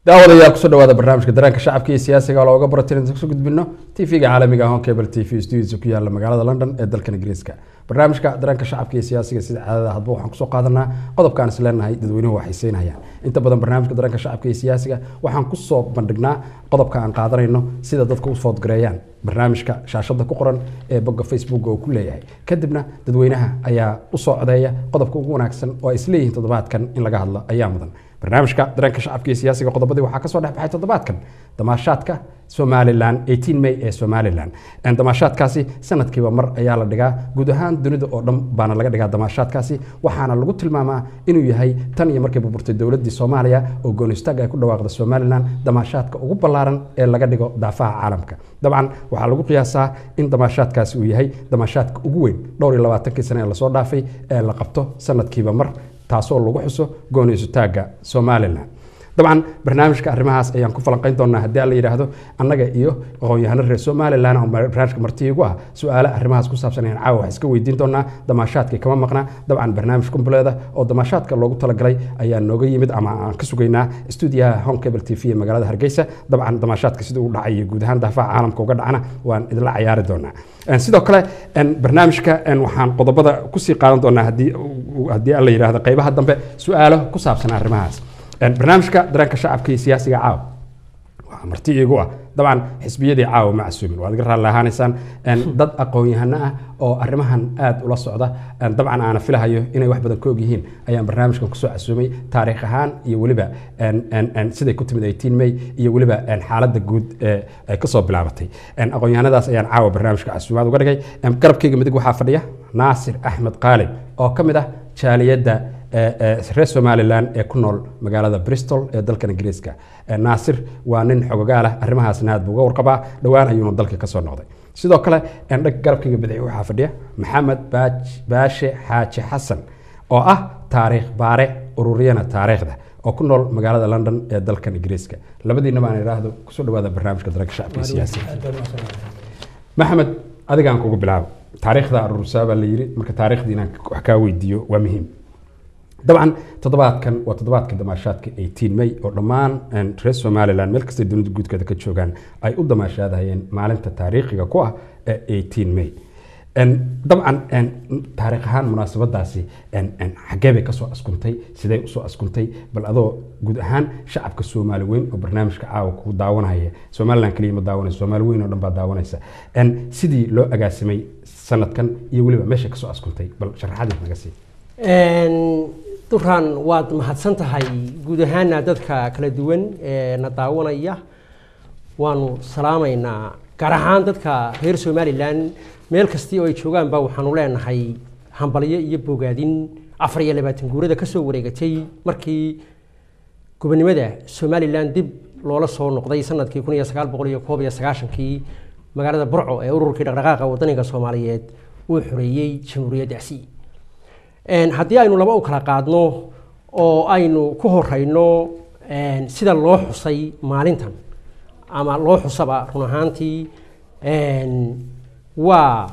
Daawadayaal, kusoo dhawaada barnaamijka Dareenka Shacabka iyo Siyaasiga oo looga baratay inaan kusoo gudbino TV-ga caalamiga ah Cable TV studios ku yaala magaalada London ee dalkan Ingiriiska. Barnaamijka Dareenka Shacabka iyo Siyaasiga, sida caadada hadba waxaan kusoo qaadanaa qodobkaan is leenahay dadweynuhu waxay siinayaan. Inta badan barnaamijka Dareenka Shacabka iyo Siyaasiga waxaan kusoo bandhignaa qodobka aan qaadanayno sida dadka u vote-gareeyaan barnaamijka shaashada ku qoran ee bogga Facebook oo ku leeyahay. Kadibna dadweynaha ayaa u soo codeeya qodobka ugu wanaagsan oo ay isleeyihiin toddobaadkan in laga hadlo ayaa mudan. Barnaamijka Dareenka Shacabka iyo Siyaasiga qodobadii waxaa kasoo dhex baxay toddobaadkan damaashaadka Somaliland, 18 May ee Somaliland. Damaashaadkaasi sanadkiiba mar ayaa la dhigaa, guud ahaan dunida oo dhan baana laga dhigaa damaashaadkaasi, waxaana lagu tilmaamaa inuu yahay tan iyo markay burburtay dowladdii Soomaaliya oo goonistaag ay ku dhawaaqda Somaliland damaashaadka ugu ballaaran ee laga dhigo daafaha caalamka. Dabcan waxaa lagu qiyaasaa in damaashaadkaasi uu yahay damaashaadka ugu weyn dhowr iyo labaatankii sane ee lasoo dhaafay ee la qabto sanadkiiba mar, taasoo lagu xuso gooni isutaagga Somaliland. Dabcan barnaamijka arrimahaas ayaan ku falanqayn doonaa haddii alla yidhaahdo, annaga iyo aqoon-yahano reer Somaliland oo barnaamijka marti igu ah. Su-aale arrimahaas ku saabsan ayaan caawa wax iska weydiin doonaa. Damaashaadkii kama maqna. Dabcan barnaamij kumbuleeda oo damaashaadka loogu talagalay ayaa nooga yimid ama aan ka sugaynaa stuudiyaha Home Cable TV ee magaalada Hargeysa. Dabcan damaashaadka siduu u dhacay iyo guud ahaan daafaha caalamka uga dhacana waan idinla cayaari doonaa. Sidoo kale barnaamijka waxaan qodobada kusii qaadan doonaa, haddii alla yidhaahdo, qaybaha dambe su-aalo ku saabsan arrimahaas. Barnaamijka Dareenka Shacabka iyo Siyaasiga caawa waxaa marti iigu ah, dabcan xisbiyadii caawa ma casuumin, waad iga raalli ahaanaysaan, dad aqoon-yahano ah oo arrimahan aada ula socda, dabcan aana filahayo inay wax badan ka og yihiin ayaan barnaamijkan kusoo casuumay, taariikh ahaan iyo weliba siday ku timid 18 May iyo weliba xaaladda guud ee ay kasoo bilaabatay. Aqoon-yahanadaas ayaan caawa barnaamijka casuumaad uga dhigay. Garabkayga midig waxaa fadhiya Naasir Axmed Qaalib oo ka mid ah jaaliyadda reer Somaliland ee ku nool magaalada Bristol ee dalkan Ingiriiska. Naasir waa nin xogogaal ah, arrimahaasna aad buu uga warqabaa, dhowaan ayuuna dalka kasoo noqday. Sidoo kale dhag garabkayga bidix waxaa fadhiya Maxamed Baashe Xaaji Xasan oo ah taariikh baare, ururiyana taariikhda, oo ku nool magaalada London ee dalkan Ingiriiska. Labadiina baan idhaahdo kusoo dhawaada barnaamijka Dareenka Shacabka iyo Siyaasiga. Maxamed, adigaan kugu bilaabo. Taariikhda aruursaa baa la yiri, marka taariikhdii inaan wax kaa weydiiyo waa muhiim. Dabcan toddobaadkan waa toddobaadka damaashaadka 18 May oo dhammaan reer Somaliland meel kastay dunida guudkeeda ka joogaan ay u damaashaadayeen maalinta taariikhiga ku ah ee 18 May. Dabcan taariikh ahaan munaasabadaasi xaggee bay kasoo askuntay, sidee usoo askuntay? Bal adoo guud ahaan shacabka Soomaali weyn oo barnaamijka caawa ku daawanaya, Somaliland kaliya ma daawanayso, Soomaali weyn oo dhan baa daawanaysa, sidii loo agaasimay sanadkan iyo weliba meesha kasoo askuntay bal sharaxaad naga sii. Duraan, waad mahadsan tahay. Guud ahaana dadka kala duwan ee na daawanaya waanu salaamaynaa, gaar ahaan dadka reer Somaliland meel kastii oo ay joogaanba waxaanu leenahay hambalyo iyo bogaadin 24 guurada kasoo wareegatay markii gobonimada Somaliland dib loola soo noqday sanadkii 1991-kii magaalada Burco ee ururkii Dhaqdhaqaaqa Wadaniga Soomaaliyeed uu xoreeyey jamhuuriyaddaasi. Haddii aynu laba u kala qaadno oo aynu ku horeyno sida loo xusay maalintan ama loo xusaba, run ahaantii waa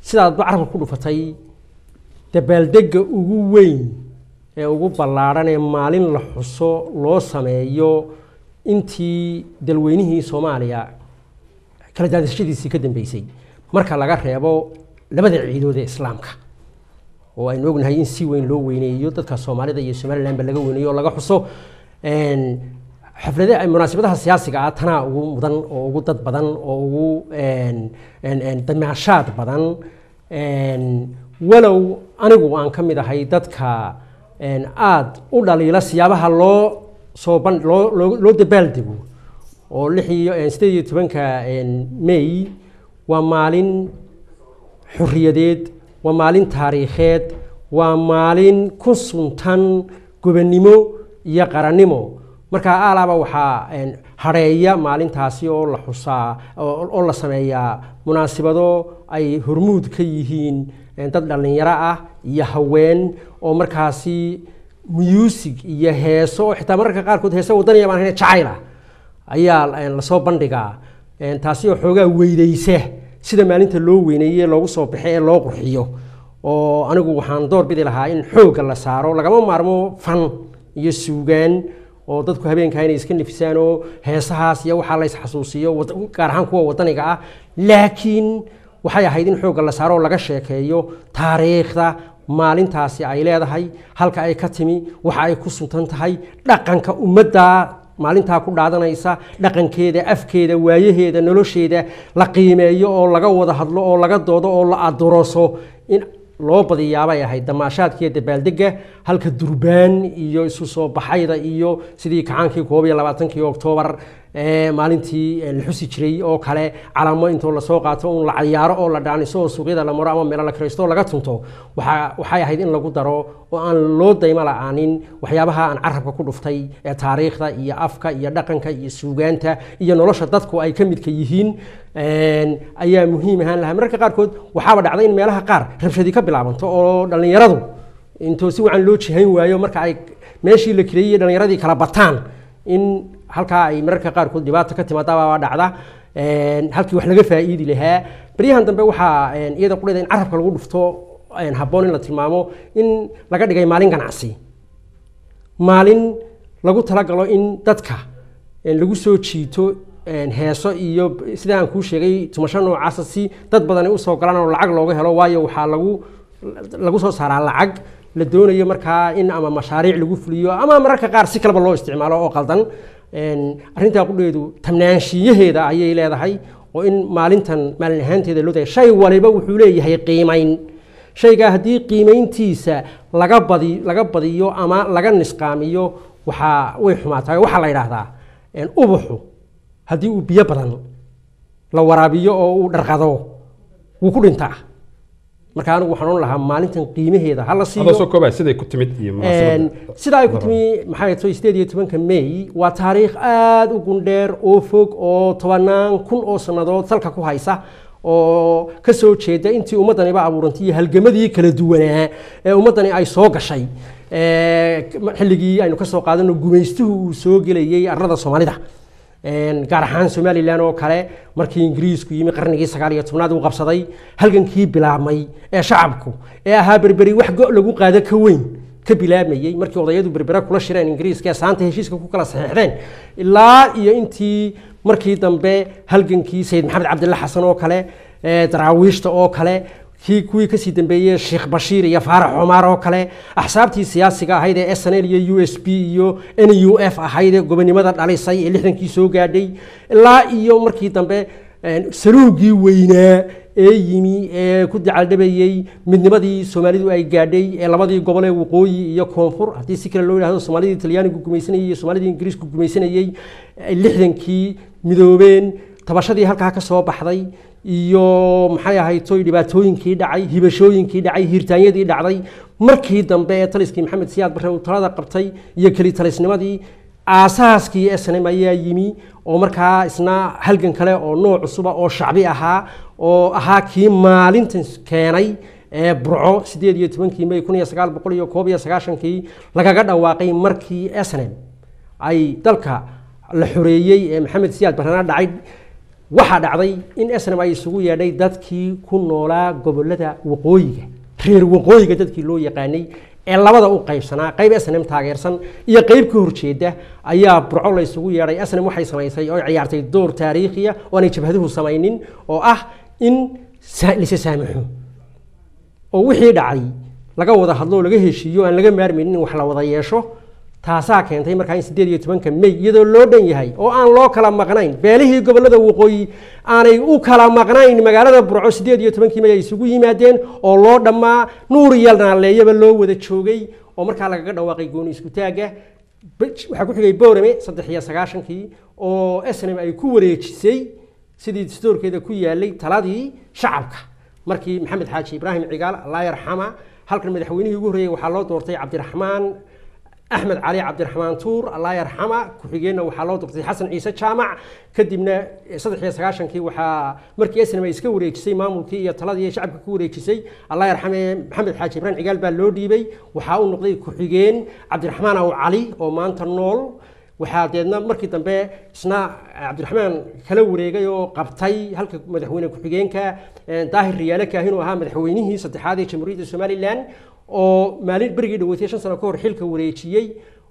sidaad carabka ku dhufatay, dabaaldegga ugu weyn ee ugu ballaadhan ee maalin la xuso loo sameeyo intii dalweynihii Soomaaliya kala daadashadiisii ka dambeysay, marka laga reebo labada ciidood ee Islaamka oo aynu ognahay in si weyn loo weyneeyo, dadka Soomaalida iyo Somalilandba laga weyneeyo oo laga xuso xafladaha munaasabadaha siyaasiga ah, tanaa ugu mudan oo ugu dad badan oo ugu damaashaad badan. Walow anigu aan ka mid ahay dadka aada u dhaliila siyaabaha loo soo ban loo loo loo dabaaldego, oo lix iyo 18-ka May waa maalin xorriyadeed, waa maalin taariikheed, waa maalin ku suntan gobonnimo iyo qarannimo. Marka aalaaba waxaa hadheeya maalintaasi oo la xusaa oo la sameeyaa munaasibado ay hormuud ka yihiin dad dhallinyaro ah iyo haween, oo markaasi muusig iyo heeso oo xitaa mararka qaarkood heeso wadaniya baan ahayn jacayl ah ayaa lasoo bandhigaa, taasi oo xoogaa weydeysa sida maalinta loo weyneeye loogu soo baxay ee loo qurxiyo. Oo anigu waxaan door bidi lahaa in xoogga la saaro, lagama maarmo fan iyo suugaan. Oo dadku habeenkaa inay iska nifisaan oo heesahaas iyo waxaa la isxasuusiyo, gaar ahaan kuwa wadaniga ah. Laakiin waxay ahayd in xoogga la saaro oo laga sheekeeyo taariikhda maalintaasi ay leedahay, halka ay ka timi, waxa ay ku suntan tahay, dhaqanka ummadda maalintaa ku dhaadanaysa, dhaqankeeda, afkeeda, waayaheeda, nolosheeda la qiimeeyo oo laga wada hadlo oo laga doodo oo la aduroso. In loo badiyaabay ahayd damaashaadkiiyo dabaaldega, halka durbaan iyo isu soo baxayda iyo sidii kacaankii 21-kii Oktoobar maalintii la xusi jiray oo kale, calamo intoo lasoo qaato un la cayaaro oo la dhaaniso oo suuqyada la maro ama meelo la kiraysto oo laga tunto. Waxay ahayd in lagu daro oo aan loo daymo la'aanin waxyaabaha aan carabka ku dhuftay ee taariikhda iyo afka iyo dhaqanka iyo suugaanta iyo nolosha dadku ay ka midka yihiin ayaa muhiim ahaan lahaa. Mararka qaarkood waxaaba dhacday in meelaha qaar rabshadi ka bilaabanto oo dhallinyaradu intoo si wacan loo jihayn waayo, marka ay meeshii la kireeyey dhallinyaradii kala bataan, in halkaa ay mararka qaarkood dhibaato ka timaadaabaa dhacda halkii wax laga faa'iidi lahaa. Baryahan dambe waxaa iyada qudheeda in carabka lagu dhufto habboon in la tilmaamo in laga dhigay maalin ganacsi, maalin lagu talagalo in dadka lagu soo jiito heeso iyo sida aan kuu sheegay tumasho noocaasa, si dad badani usoo galaan oo lacag looga helo, waayo waxaa lagu soo saaraa lacag la doonayo markaa in ama mashaariic lagu fuliyo ama mararka qaar si kaleba loo isticmaalo oo qaldan. Arrintaa qudheedu tamnaanshiyaheeda ayay leedahay oo in maalintan maalin ahaanteeda loo daya. Shay waliba wuxuu leeyahay qiimayn. Shaygaa haddii qiimayntiisa laga badiyo ama laga nisqaamiyo, waxaa way xumaataa. Waxaa la yidhaahdaa ubaxu haddii uu biyo badan la waraabiyo oo uu dharqado, wuu ku dhintaa. Marka anigu waxaan oran lahaa maalintan qiimaheeda hala siiyo. Adoo soo koobaya, siday ku timid iyo munaasabadda? Sida ay ku timi, maxay tahay, 18-ka May waa taariikh aada u gundheer oo fog oo tobanaan kun oo sannadood salka ku haysa oo ka soo jeeda intii ummaddaniba abuurantay iyo halgamadii kala duwanaa ee ummaddani ay soo gashay xilligii aynu ka soo qaadano gumaystuhu uu soo gelayay arlada Soomaalida, gaar ahaan Somaliland oo kale. Markii Ingiriisku yimi qarnigii 19aad uu qabsaday, halgankii bilaabmay ee shacabku ee ahaa Berberi wax go' lagu qaado ka weyn ka bilaabmayey markii odayadu Berbera kula shireen Ingiriiska ee saanta heshiiska ku kala saxiixdeen, ilaa iyo intii markii dambe halgankii Sayid Maxamed Cabdille Xasan oo kale, Daraawiishta oo kale, kii kuwii kasii dambeeyey Sheekh Bashiir iyo Faarax Cumaar oo kale, axsaabtii siyaasiga ahayd ee SNL iyo USP iyo NUF ahayd ee gobonimada dhalisay ee 60-kii soo gaadhay, ilaa iyo markii dambe saluugii weynaa ee yimi ee ku dacaldhabayey midnimadii Soomaalidu ay gaadhay ee labadii gobol ee waqooyi iyo koonfur, haddii si kale loo yidhahdo Soomaalidii Talyaanigu gumaysanayey iyo Soomaalidii Ingiriisku gumaysanayey, ay 60-kii midoobeen, tabashadii halkaa ka soo baxday iyo maxay ahayd toy dhibaatooyinkii dhacay, hibashooyinkii dhacay, hiirtaanyadii dhacday, markii dambe ee taliskii Maxamed Siyaad Barre uu talada qabtay iyo keli talisnimadii, aasaaskii SNM ayaa yimi oo markaa isna halgan kale oo nooc cusuba oo shacbi ahaa oo ahaa kii maalintan keenay ee Burco 18-kii May 1991-kii lagaga dhawaaqay. Markii SNM ay dalka la xoreeyey ee Maxamed Siyaad Barrena dhacay, waxaa dhacday in SNM ay isugu yeedhay dadkii ku noolaa gobolada waqooyiga, reer waqooyiga dadkii loo yaqaanay ee labada u qaybsanaa, qayb SNM taageersan iyo qayb ka horjeeda ayaa Burco la isugu yeedhay. SNM waxay samaysay oo ciyaartay door taariikhiya oo aanay jabhaduhu samaynin, oo ah in lisa saamaxo oo wixii dhacay laga wada hadlo oo laga heshiiyo, aan laga maarmaynin in wax la wada yeesho. Taasaa keentay markaa in 18-ka May, iyadoo loo dhan yahay oo aan loo kala maqnayn, beelihii gobolada waqooyi aanay u kala maqnayn, magaalada Burco 18-kii May ay isugu yimaadeen oo loo dhammaa, nuur iyo naaleeyaba loo wada joogay, oo markaa lagaga dhawaaqay gooni isku taagga. Waxaa ku xigay Boorame 93-kii oo SNM ay ku wareejisay sidii dastuurkeeda ku yaalay taladii shacabka markii Maxamed Xaaji Ibraahim Cigaal allah yarxama. Halkan madaxweynihii ugu horreeyey waxaa loo doortay Cabdiraxmaan Axmed Cali, Cabdiraxmaan Tuur allah yarxama, ku-xigeenna waxaa loo doortay Xasan Ciise Jaamac. Kadibna 93-kii waxaa markii SNM ay iska wareejisay maamulkii iyo taladii ay shacabka ku wareejisay, allah yarxame Maxamed Xaaji Ibraahim Cigaal baa loo dhiibay, waxaa u noqday ku-xigeen Cabdiraxmaan Aw Cali oo maanta nool. Waxaa deedna markii dambe isna Cabdiraxmaan kala wareegay oo qabtay halka madaxweyne ku-xigeenka Daahir Riyaale Kaahin oo ahaa madaxweynihii saddexaad ee Jamhuuriyadda Somaliland oo maalin berigii dhaweysay 5 sano ka hor xilka wareejiyey.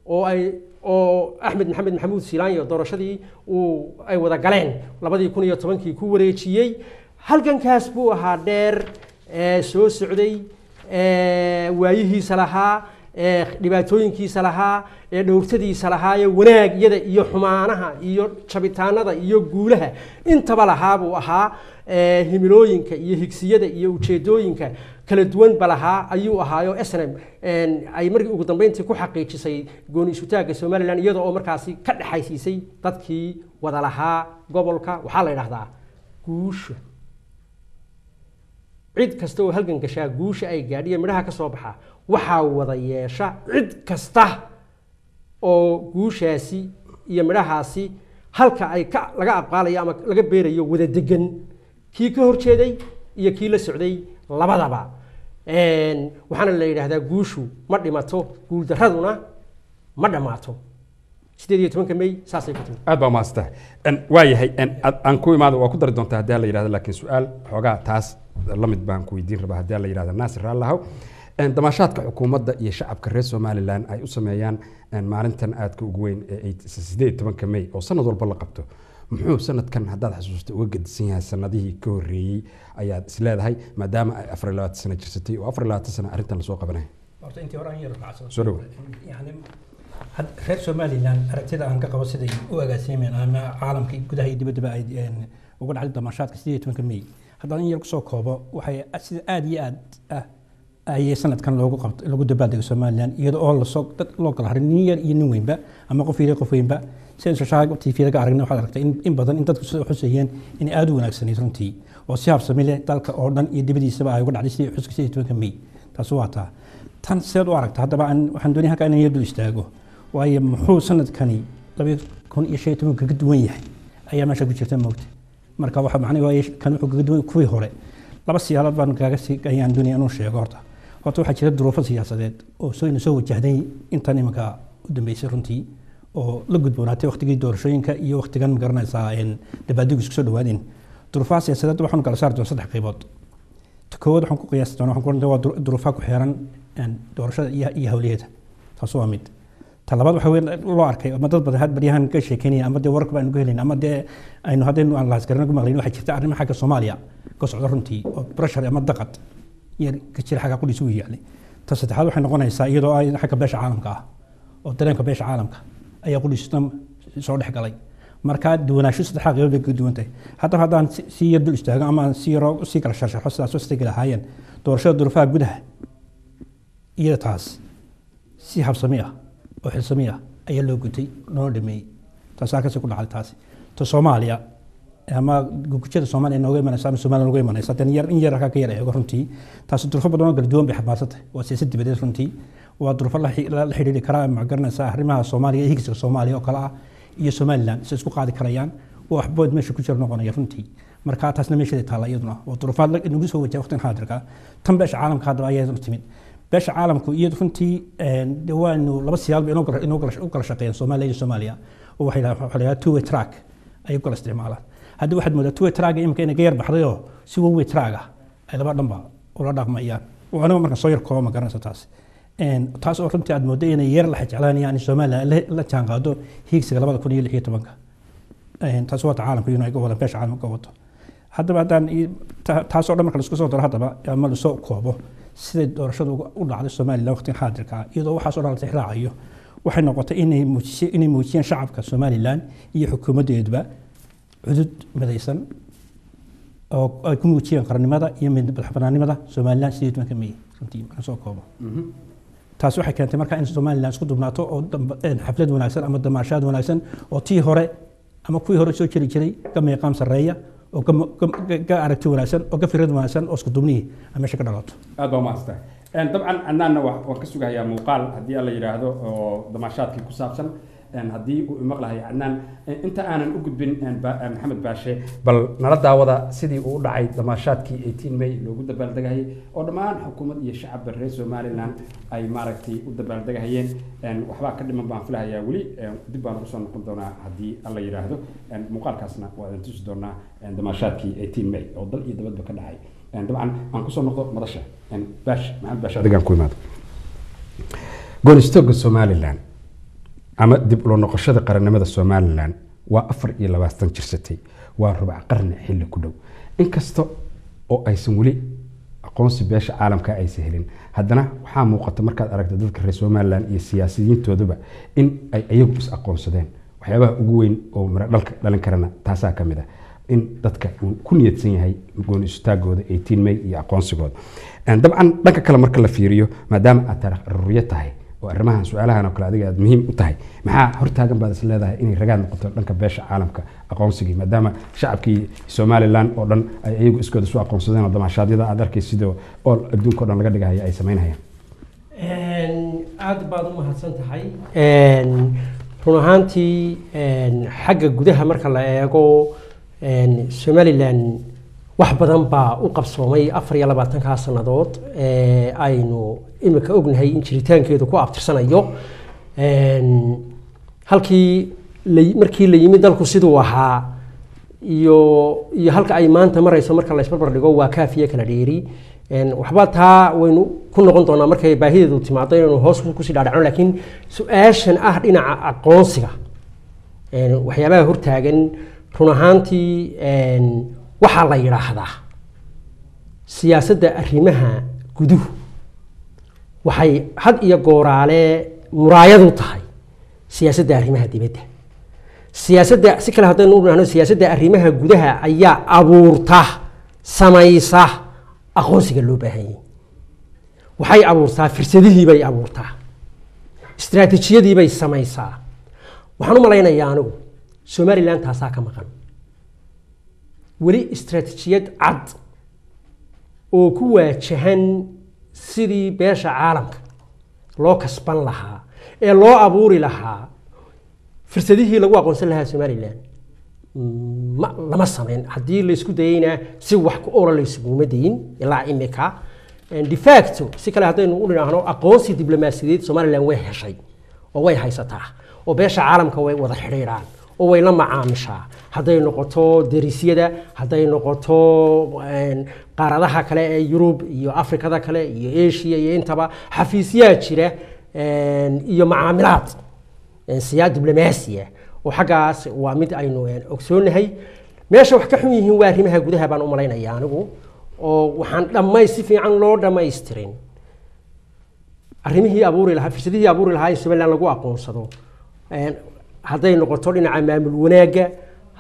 oo ay oo Axmed Maxamed Maxamuud Siilaanyo doorashadii uu ay wada galeen 2010-kii ku wareejiyey. Halgankaas buu ahaa dheer ee soo socday, ee waayihiisa lahaa, ee dhibaatooyinkiisa lahaa, ee dhowrtadiisa lahaa, ee wanaagyada iyo xumaanaha iyo jabitaanada iyo guulaha intaba lahaa buu ahaa, ee himilooyinka iyo higsiyada iyo ujeedooyinka kala duwanba lahaa ayuu ahaayo. SNM ay markii ugu dambeyntii ku xaqiijisay gooni isutaagga Somaliland, iyada oo markaasi ka dhexaysiisay dadkii wada lahaa gobolka. Waxaa la yidhahdaa guusha cid kasta oo halgan gashaa guusha ay gaadhiyo midhaha ka soo baxa waxaa wada yeesha cid kasta oo guushaasi iyo midhahaasi halka ay ka laga abqaalayo ama laga beerayo wada degan, kii ka horjeeday iyo kii la socday labadaba. Waxaana la yidhaahdaa guushu ma dhimato, guuldaraduna ma dhammaato. 18-ka May saasay ku timid. Aad baa umahadsantahay. Waa yahay, aan ku imaado, waa ku dari doontaa haddii la yidhahdo, laakiin su-aal xoogaa taas la mid baan ku weydiin rabaa haddii la yidhahdo. Naasir Raallahow, damaashaadka xukuumadda iyo shacabka reer Somaliland ay u sameeyaan maalintan aadka ugu weyn ee 18-ka May oo sanad walba la qabto, muxuu sanadkan haddaad xasuusto uga gedisan yahay sanadihii ka horreeyey ayaad isleedahay, maadaama ay 24 sano jirsatay oo 24 sano arrintan lasoo qabanaya? Horta intii hore aan yar raacsan. Soo dhawow. Yani reer Somaliland aragtida aan ka qabo siday u agaasimeen ama caalamka gudaha iyo dibaddaba ay uga dhacday damaashaadka 18-ka May, haddaan in yar kusoo koobo, waxay sida aad iyo aad ah ayay sanadkan loogu qabto lagu dabaaldego Somaliland, iyada oo lasoo dad loo kala harin, nin yar iyo nin weynba ama qof yar iyo qof weynba. Sidaan shashaha TV ka aragnay, waxaad aragtay in badan in dadku sida u xusayeen inay aad u wanaagsanayd runtii, oo si habsami leh dalka oo dhan iyo dibadiisaba ay uga dhacday sidii xuska 18-ka May. Taasi waa taa. Tan sidaad u aragta haddaba waxaan doonaya halkaa inaan yar dul istaago, waayo muxuu sanadkani 2015 kaga duwan yahay ayaa meesha ku jirta, moogta. Marka waxa macnaheedu waaye kan wuxuu kaga duwan kuwii hore laba siyaalood baan kaaga sii ayaan doonaya inuu sheego. Horta waxaa jira duruufo siyaasadeed oo soo ina soo wajahday intan iminka u dambeysay runtii, oo la gudboonaatay waqtigii doorashooyinka iyo waqtigan, ma garanaysaa, dabaaldegu isku soo dhawaadeen. Duruufaha siyaasadeed waxaanu kala saari doonaa saddex qaybood. Ta koowaad waxaan ku qiyaasi doonaa, waxaan ku oran doonaa waa duruufaha ku xeeran doorashada iyo hawliyeeda, taas waa mid. Ta labaad waxa weyn loo arkay ama dad badan had baryahan ka sheekeynaya ama dee wararka baynu ka helayn ama dee aynu haddaynu aan laasgarana ku maqlayn, waxaa jirta arrimo xagga Soomaaliya ka socda runtii oo pressure ama daqad yar ka jira xagga qudhiisa u yaalay. Ta saddexaad waxay noqonaysaa iyadoo ay xagga beesha caalamka ah oo dareenka beesha caalamka ayaa qudhiisa soo dhex galay. Marka duwanaansho saddexdaa qaybood bay kaga duwan tahay. Haddaba haddaan si yar dul istaago ama aan si yaroo si kala sharxo sidaas oo siday lahaayeen doorashada, duruufaha gudaha iyada taas si habsami ah oo xilsami ah ayaa loo gutay loona dhameeyey, taas halkaasi ku dhacday. Taasi ta Soomaaliya ama gujada Soomaaliya nooga imanaysa ama Soomaaliya nooga imanaysa, haddaan yar in yar halkaa ka yar eego runtii, taasi duruufo badan oo kala duwan bay xambaarsan tahay. Waa siyaasad dibadeed runtii, waa duruufo la xidhiidhi karaa, ma garanaysaa, arrimaha Soomaaliya iyo higsiga Soomaaliya oo kale ah iyo Somaliland si isku qaadi karayaan, waa wax bood meesha ku jira noqonaya runtii. Marka taasna meesheeda taalla, iyaduna waa duruufaad nagu soo wajaha waqtigan xaadirka ah. Tan beesha caalamka haddaba ayaa iyaduna timid. Beesha caalamku iyadu runtii dee waanu laba siyaalba inoo kala u kala shaqeeyaan Soomaaliya iyo Soomaaliya, oo waxay waxaa la yidhaha two way track ayay u kala isticmaalaan. Haddii waxaad moodaa two way track imika inay ka yar baxday oo si one way track ah ay laba dhanba ula dhaqmayaan, oo aniga markaan soo yar koobo, ma garanaysa, taas taas oo runtii aad moodo inay yar la jeclaanayaan in Soomaaliya la jaanqaado hiigsiga 2016-ka. Taas waa ta caalamka iyaduna ay ka wadaan, beesha caalamka ka wado. Haddaba haddaan taas oo dhan marka laisku soo daro haddaba ama lasoo koobo siday doorashadu u dhacday Somaliland waqtigan xaadirka ah, iyadoo waxaas oo dhan la tixraacayo, waxay noqotay inay muujiyeen shacabka Somaliland iyo xukuumaddeeduba cudud midaysan oo ay ku muujiyeen qarannimada iyo madaxbanaanimada Somaliland 18-ka May runtii markaan soo koobo. Taasi waxay keentay marka in Somaliland isku dubnaato oo xaflad wanaagsan ama damaashaad wanaagsan oo tii hore ama kuwii hore soo jiri jiray ka meeqaam sarreeya oo ka aragti wanaagsan oo ka fikrad wanaagsan oo isku dubnihii ay meesha ka dhalato. Aad baa umahadsantahay. Dabcan Cadnaanna waan ka sugahayaa muuqaal haddii alla yidhaahdo oo damaashaadkii ku saabsan. Haddii uu imaqlahay Cadnaan. Inta aanan u gudbin Maxamed Baashe, bal nala daawada sidii uu u dhacay damaashaadkii 18 May loogu dabaaldegahayay oo dhammaan xukuumad iyo shacabba reer Somaliland ay maaragtay u dabaaldegahayeen. Waxbaa ka dhiman baan filahayaa weli. Dib baan ugu soo noqon doonaa haddii alla yidhaahdo. Muuqaalkaasna waa idin tusi doonaa, damaashaadkii 18 May oo dal iyo dabadba ka dhacay. Dabcan aan kusoo noqdo madasha. Baash, Maxamed Baashe, adigaan ku imaado. Goonistoogga Somaliland Ama dib ula noqoshada qarannimada Somalilan waa 24 jirsatay, waa rubac qarni xilli ku dhow. Inkasta oo aysan weli aqoonsi beesha caalamka aysan helin, haddana waxaa muuqata markaad aragto dadka reer Somalilan iyo siyaasiyiintooduba in ay iyagu is aqoonsadeen. Waxyaabaha ugu weyn oo miro dhalka dhalin karana taasaa ka mid ah, in dadka uu ku niyadsan yahay gooni istaagooda 18 May iyo aqoonsigooda. Dabcan dhanka kale marka la fiiriyo, maadaama aad taariikh aruuriye tahay oo arrimahan su-aalahan oo kale adiga aad muhiim u tahay, maxaa hortaagan baad is leedahay inay ragaad noqoto dhanka beesha caalamka aqoonsigii, maadaama shacabkii Somaliland oo dhan ay iyagu iskooda isu aqoonsadeen oo damaashaadyada aad arkay sidoo ool adduunka o dhan laga dhigahaya ay samaynayaan? Aad baad u mahadsan tahay. Run ahaantii, xagga gudaha marka la eego, Somaliland wax badan baa u qabsoomay 24-kaa sannadood ee aynu imika ognahay in jiritaankeedu ku abtirsanayo. Halkii markii la yimid dalku siduu ahaa iyo halka ay maanta marayso marka la isbarbar dhigo, waa kaafiye kala dheeri. Waxba taa waynu ku noqon doonaa markay baahideedu timaado inaynu hoos kusii dhaadhacno, laakiin su-aashan ah dhinaca aqoonsiga, waxyaabaha hortaagan, run ahaantii waxaa la yidhaahdaa siyaasadda arrimaha guduhu waxay had iyo gooraale muraayad u tahay siyaasadda arrimaha dibadda. Siyaasadda si kale haddaynu u dhahno, siyaasadda arrimaha gudaha ayaa abuurta, samaysa aqoonsiga loo baahan yahay. Waxay abuurtaa fursadihii bay abuurtaa, istiraatiijiyadii bay samaysaa. Waxaan u malaynayaa anigu Somaliland taasaa ka maqan weli, istiraatiijiyad cad oo ku waajahan sidii beesha caalamka loo kasban lahaa ee loo abuuri lahaa fursadihii lagu aqoonsan lahaa Somaliland ma lama samayn. Haddii laysku dayeyna si wax ku oola laysuguma dayin ilaa imika. De facto, si kale haddaynu u dhinaahno, aqoonsi diblomaasiyadeed Somaliland way heshay oo way haysataa, oo beesha caalamka way wada xidhiidhaan oo way la macaamishaa, hadday noqoto derisyada, hadday noqoto qaaradaha kale ee Yurub iyo Afrikada kale iyo Asia iyo intaba. Xafiisyaa jira iyo macaamilaad siyaa diblomaasiya oo xaggaas waa mid aynu ogsoonahay. Meesha wax ka xun yihiin waa arrimaha gudaha baan u malaynaya anigu, oo waxaan dhammays si fiican loo dhammaystirin arrimihii abuuri lahaa, fursadihii abuuri lahaa in Somaliland lagu aqoonsado, hadday noqoto dhinaca maamul wanaagga,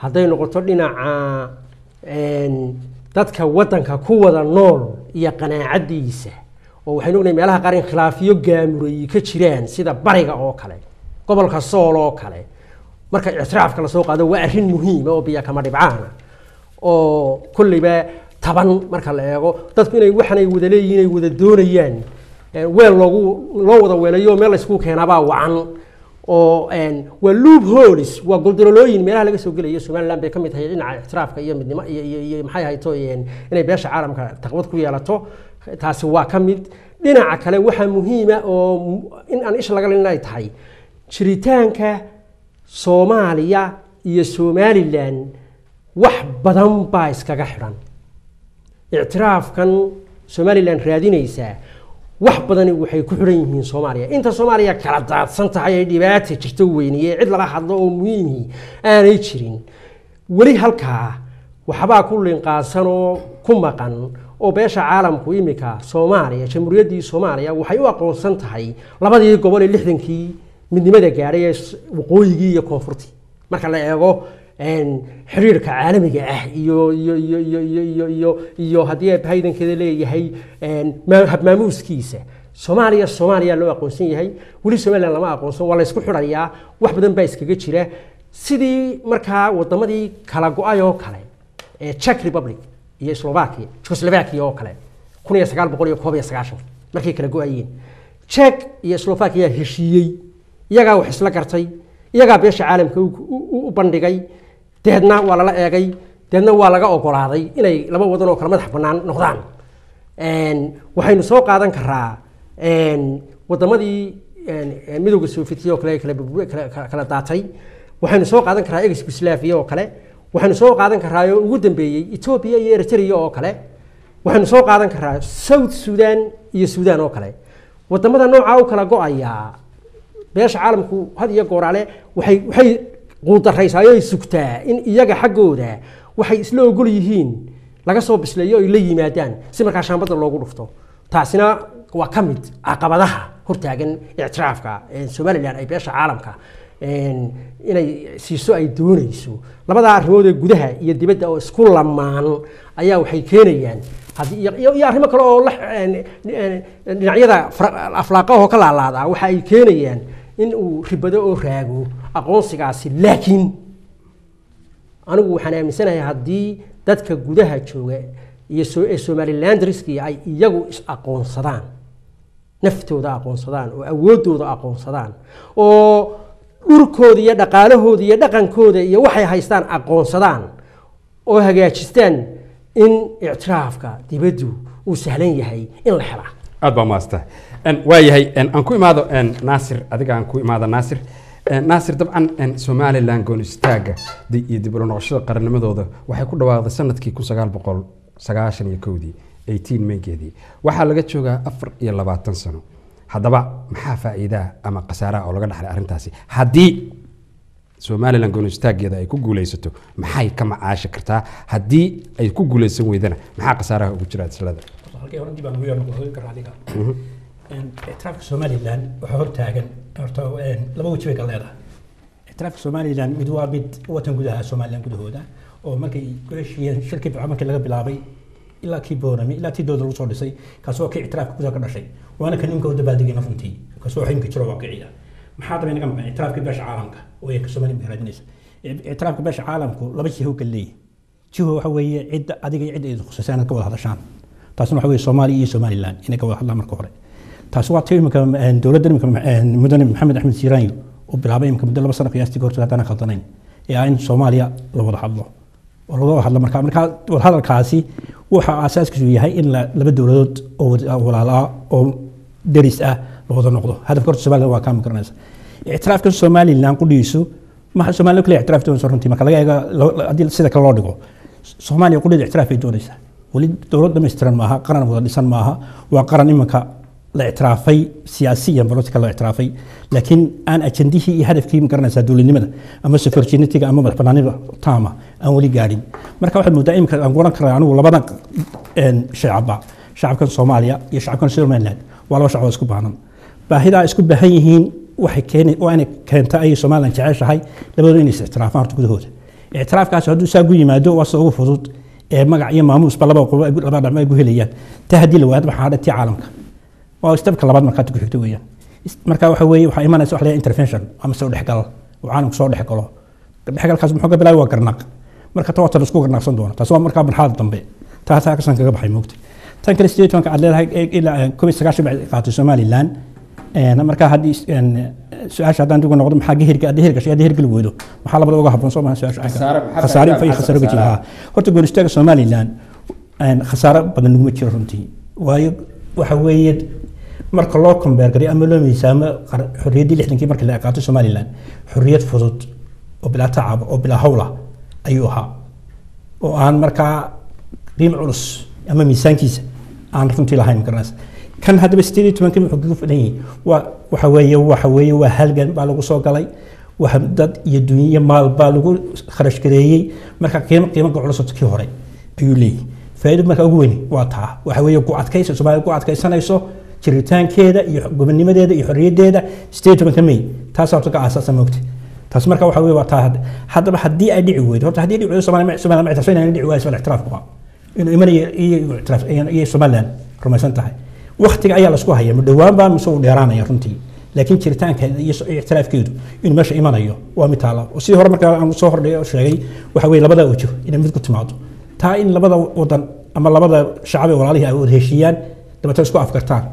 hadday noqoto dhinaca dadka waddanka ku wada nool iyo qanaacadiisa, oo waxaynu ognahay meelaha qaar in khilaafiyo gaamuray ka jiraan, sida bariga oo kale, gobolka Sool oo kale. Marka ictiraafka lasoo qaado waa arrin muhiima oo biyo kama dhibcaana oo kolleyba taban marka la eego dadku inay waxan ay wada leeyihiin ay wada doonayaan, weel loogu loo wada weelayo, meel laysku keenaabaa wacan, oo waa loop holes, waa goldololooyin meelaha laga soo gelayo. Somaliland bay ka mid tahay dhinaca ictiraafka iyo midnimo iyo maxay hayto inay beesha caalamka taqwad ku yeelato, taasi waa ka mid. Dhinaca kale waxaa muhiima oo in aan isha laga lin ay tahay jiritaanka Soomaaliya iyo Somaliland, wax badan baa iskaga xidhan. Ictiraafkan Somaliland raadinaysaa wax badani waxay ku xidhan yihiin Soomaaliya. Inta Soomaaliya kala daadsan tahay ay dhibaata jirto weyniye, cid lala hadlo oo muhiimii aanay jirin, weli halkaa waxbaa ku linqaasan oo ku maqan, oo beesha caalamku imika Soomaaliya, jamhuuriyaddii Soomaaliya, waxay u aqoonsan tahay labadii gobol ee 60-kii midnimada gaadhay ee waqooyigii iyo koonfurtii, marka la eego xiriirka caalamiga ah iyo haddii ay haydankeeda leeyahay habmaamuuskiisa. Soomaaliya Soomaaliya loo aqoonsan yahay, weli Somaliland lama aqoonsan. Waa la isku xidhayaa, wax badan baa iskaga jira, sidii markaa wadamadii kala go-ay oo kale ee Czech Republic iyo Slovakia, Czechoslovakia oo kale 1991 markay kala go-ayeen. Czech iyo Slovakia heshiiyey, iyagaa wax isla gartay, iyagaa beesha caalamka u bandhigay, deedna waa lala eegay, deedna waa laga ogolaaday inay laba wadan oo kala madax bannaan noqdaan. Waxaynu soo qaadan karaa wadamadii midowga Sofietiya oo kale kala daatay, waxaynu soo qaadan karaa ex Yugoslavia oo kale, waxaynu soo qaadan karaa oo ugu dambeeyey Ethiopia iyo Eritrea oo kale, waxaynu soo qaadan karaa South Sudan iyo Sudan oo kale. Wadamada noocaa u kala go-ayaa Beesha caalamku had iyo gooraale waxay quudaraysaa oo ay sugtaa in iyaga xaggooda waxay isla ogol yihiin laga soo bisleeyo ay la yimaadaan si markaa shaambadda loogu dhufto. Taasina waa ka mid caqabadaha hortaagan ictiraafka Somaliland ay beesha caalamka inay siiso ay doonayso. Labada arrimood ee gudaha iyo dibadda oo isku lamaan ayaa waxay keenayaan haddii iyo arrimo kale oo dhinacyada aflaaqaha oo ka laalaada waxa ay keenayaan in uu ribado oo raago aqoonsigaasi. Laakiin anigu waxaan aaminsanahay haddii dadka gudaha jooga iyo ee Somalilandriski ay iyagu is aqoonsadaan, naftooda aqoonsadaan oo awooddooda aqoonsadaan oo dhulkooda iyo dhaqaalahooda iyo dhaqankooda iyo waxay haystaan aqoonsadaan oo hagaajistaan, in ictiraafka dibaddu uu sahlan yahay in la helaa. Aad baa maastaa. Waayahay, aan ku imaado Naasir, adiga aan ku imaado Naasir. Naasir, dabcan Somaliland goon istaaga iyo dib ula noqoshada qarannimadooda waxay ku dhawaaqday sanadkii 1991-dii, 18 Maygeedii. Waxaa laga joogaa 24 sano. Haddaba maxaa faa'iidaa ama khasaaraha oo laga dhaxlay arrintaasi? Haddii Somaliland goon istaageeda ay ku guuleysato, maxay ka macaashi kartaa? Haddii ay ku guuleysan weydana, maxaa khasaaraha ugu jira islada? Halkii hore dib aan ugu yar noqdo kara adiga. Ictiraafka Somaliland waxaa hortaagan horta laba weji bay kala leedahay. Ictiraafka Somaliland mid waa mid watan gudaha Somaliland gudahooda oo markay ku heshiiyeen shirkii Burco markii laga bilaabay ilaa kii Boorame ilaa tii dowladda lagu soo dhisay, kaas oo kii ictiraafka gudaha ka dhashay, waana kan imika u dabaaldegayna runtii, kaas oo imika jiro waaqiciya. Maxaa daba inaga maqan? Ictiraafka beesha caalamka oo ay ka Somaliland raadinaysa. Ictiraafka beesha caalamku laba jiho kala leeyahay. Jiho waxa weeye cidda adiga iyo cidda idin khusaysa inaad ka wada hadashaan. Taasna waxa weeye Soomaaliya iyo Somaliland inay ka wada hadlaan marka hore. Taasi waa tii imika dowladda imika mudane Maxamed Axmed Siiraanyo uu bilaabay imika muddo 2 sano qiyaastii ka hortay, haddaan khaldanayn, ee ah in Soomaaliya la wada hadlo oo laga wada hadlo. Markaa wadahadalkaasi waxa aasaaskiisu yahay in laba dowladood oo walaal ah oo deris ah la wada noqdo. Hadafka horta Somaliland waa kaa garanaysa. Ictiraafka Somaliland qudhiisu maxa Somaliland kaliya ictiraaf doonaysa runtii. Marka laga eego haddii sida kale loo dhigo, Soomaaliya qudheeda ictiraaf ay doonaysaa. Weli dowlad dhammaystiran maaha, qaran wada dhisan maaha. Waa qaran iminka la ictiraafay siyaasiyan, political la ictiraafay, laakiin aan ajandihii iyo hadafkii ma garanaysaa dowladnimada ama sovereignty-ga ama madax banaanida taama aan weli gaadhin. Marka waxaad moodaa iminka aan oran karaa anigu labadan shacabba, shacabkan Soomaaliya iyo shacabkan Somaliland, waa laba shacab oo isku baahan. Baahida ay isku baahan yihiin waxay keeni waa inay keenta ay Somaliland jeceshahay labadooda inay is ictiraafaan horta gudahooda. Ictiraafkaasi hadduu saa ku yimaado waa sida ugu fudud ee magac iyo maamuusba laba qobo laba dhacmo ay ku helayaan. Ta haddii la waado waxaa tii caalamka waa stepka labaad markaa ku xigto weeyaan. Marka waxa weeye waxaa imanaysa wax la yidhaha intervention ama soo dhexgal oo caalamku soo dhexgalo. Dhexgalkaas muxuu ka bilaabay? Waa garnaq. Marka ta waa isku garnaqsan doona. Taas waa markaa marxalada dambe. Taasaa kasan kaga baxay moogtay. Tan kale 18-ka aad leedahay ilaa 91 bay qaatay Somaliland. Marka haddii su-aasha haddaan dib ugu noqdo, maxaa hirga haddii hirgashay, haddii hirgali weydo, maxaa labada uga habboon? Soo maha su-aasha Khasaare, maxaa khasaare faa'iido, fay khasaare uga jira? khasaare? Haa. Horta goon istaaga Somaliland khasaare badan laguma jiro runtii, waayo waxa weeye marka loo compare gareeyo ama loo miisaamo xorriyaddii 60-kii markii la qaatay Somaliland, xorriyad fudud oo bilaa tacab oo bilaa hawla ayuu ahaa oo aan markaa qiimo culus ama miisaankiisa aan runtii lahayn magaranaysa. Kan haddaba 18-kii wuxuu kaga filan yahay waa waxa weeye waa halgan baa lagu soo galay, waxa dad iyo dunyo maal baa lagu kharash gareeyey. Marka qiimo ka culus oo kii hore ayuu leeyahay. Faa'iido marka ugu weyn waa taa, waxa weeye ku adkaysa Soomaaliya ku adkaysanayso jiritaankeeda iyo gobonnimadeeda iyo xorriyaddeeda 18-ka May. Taas horta ka aasaasa moogtay. Taas marka waxa weeye waa taa. Haddaba haddii ay dhici weydo, horta haddii dhici weydo Soomaaliya ma ictiraafsan inay dhici wayso ictiraafku waa inuu imanaya iyo ictiraaf iyo Somaliland rumaysan tahay. Waqtiga ayaa la isku haya, ma dhowaan baa mise uu dheeraanaya runtii, laakiin jiritaankeeda iyo ictiraafkeedu inuu meesha imanayo waa mid taala. Oo sidii hore markaa aan soo hordhigay oo sheegay, waxa weeye labada wajo inay mid ku timaado, taa in labada wadan ama labada shacab ee walaalihii ay wada heshiiyaan, dabeetana isku afgartaan.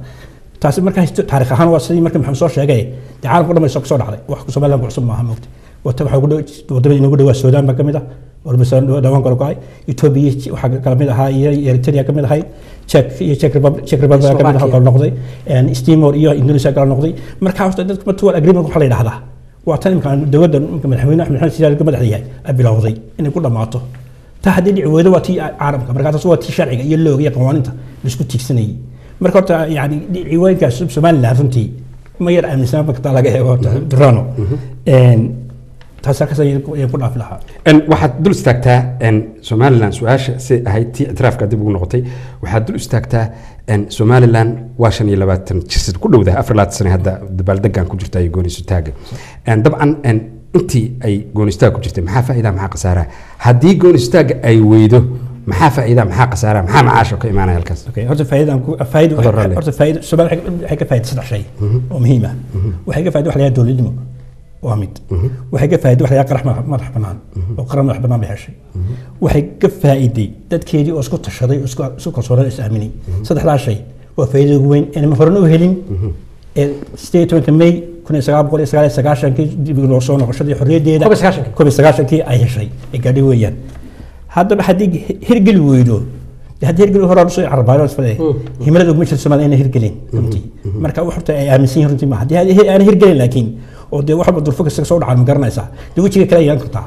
Taasi markaa taariikh ahaan waa sidii markii Maxamed soo sheegay, dee caalamka o dhan bay soo kasoo dhacday, wax Somaliland ku cusub maaha moogta. Wata waxaa ugu dhow wadamada inoogu dhowaa Suudaan baa ka mid ah oo dhawaan kala go'ay, Ethiopia waxaa kala mid ahaa iyo Eritrea ka mid ahayd, Czech iyo Czech Republic ka mid ahaa kala noqday, East Timor iyo Indonesia kala noqday. Marka horta dadka mutual agreement waxa la yidhahdaa waa tan imika dowladda imika madaxweyne Axmed Maxamed Siyaad ka madaxda yahay ay bilowday inay ku dhammaato. Ta haddii dhici weydo waa tii caalamka, marka taas waa tii sharciga iyo looga iyo qawaaninta la isku tiigsanayay. Marka horta yani ciwaankaas Somaliland runtii Ma yar aaminsanaa marka taa laga eego horta Durano. Taas halkaas ayaan ku dhaafi lahaa. Waxaad dul istaagtaa Somaliland, su-aasha si ahayd tii ictiraafka dib ugu noqotay, waxaad dul istaagtaa Somaliland waa 25 jirsad ku dhowdahay, 24 sane hadda dabaaldegan ku jirta iyo gooniisutaaga. Dabcan intii ay gooniistaaga ku jirtay maxaa faa'iida, maxaa khasaaraha? Haddii gooniistaaga ay weydo maxaa faa'iida, maxaa khasaaraha, maxaa macaasha ka imaanaya halkaas? Okay, horta faa'iidaan ku faa'iido Adoo raalli. Horta faa'iido Soomaaliya waxay ka faa'iiday saddex shay oo muhiim ah. Waxay ka faa'iiday wax la yidhaahdo dowladnimo, waa mid. Waxay ka faa'iiday wax la yidhaahdo qarax madax bannaan oo qaran madax bannaan bay heshay. Waxay ka faa'iiday dadkeedii oo isku tashaday oo isku kalsoonaan, is aaminay. Saddexdaas shay waa faa'iidada ugu weyn ee horena u helin ee 18 May 1999-kii dib loo soo noqoshadii xorriyaddeeda 91-kii. 91-kii ay heshay ee gaadhay weeyaan. Haddaba haddii hirgeli weydo dee, haddii hirgeli hore soo carbaano isfadhe himilada uguma jirto Soomaaliya inay hirgelin runtii. Marka wax horta ay aaminsan yihiin runtii ma haddii aanay hirgelin, laakiin oo dee wax walba durfo kasta soo dhacaan, ma garanaysaa, dee wejiga kale yeelan kartaa.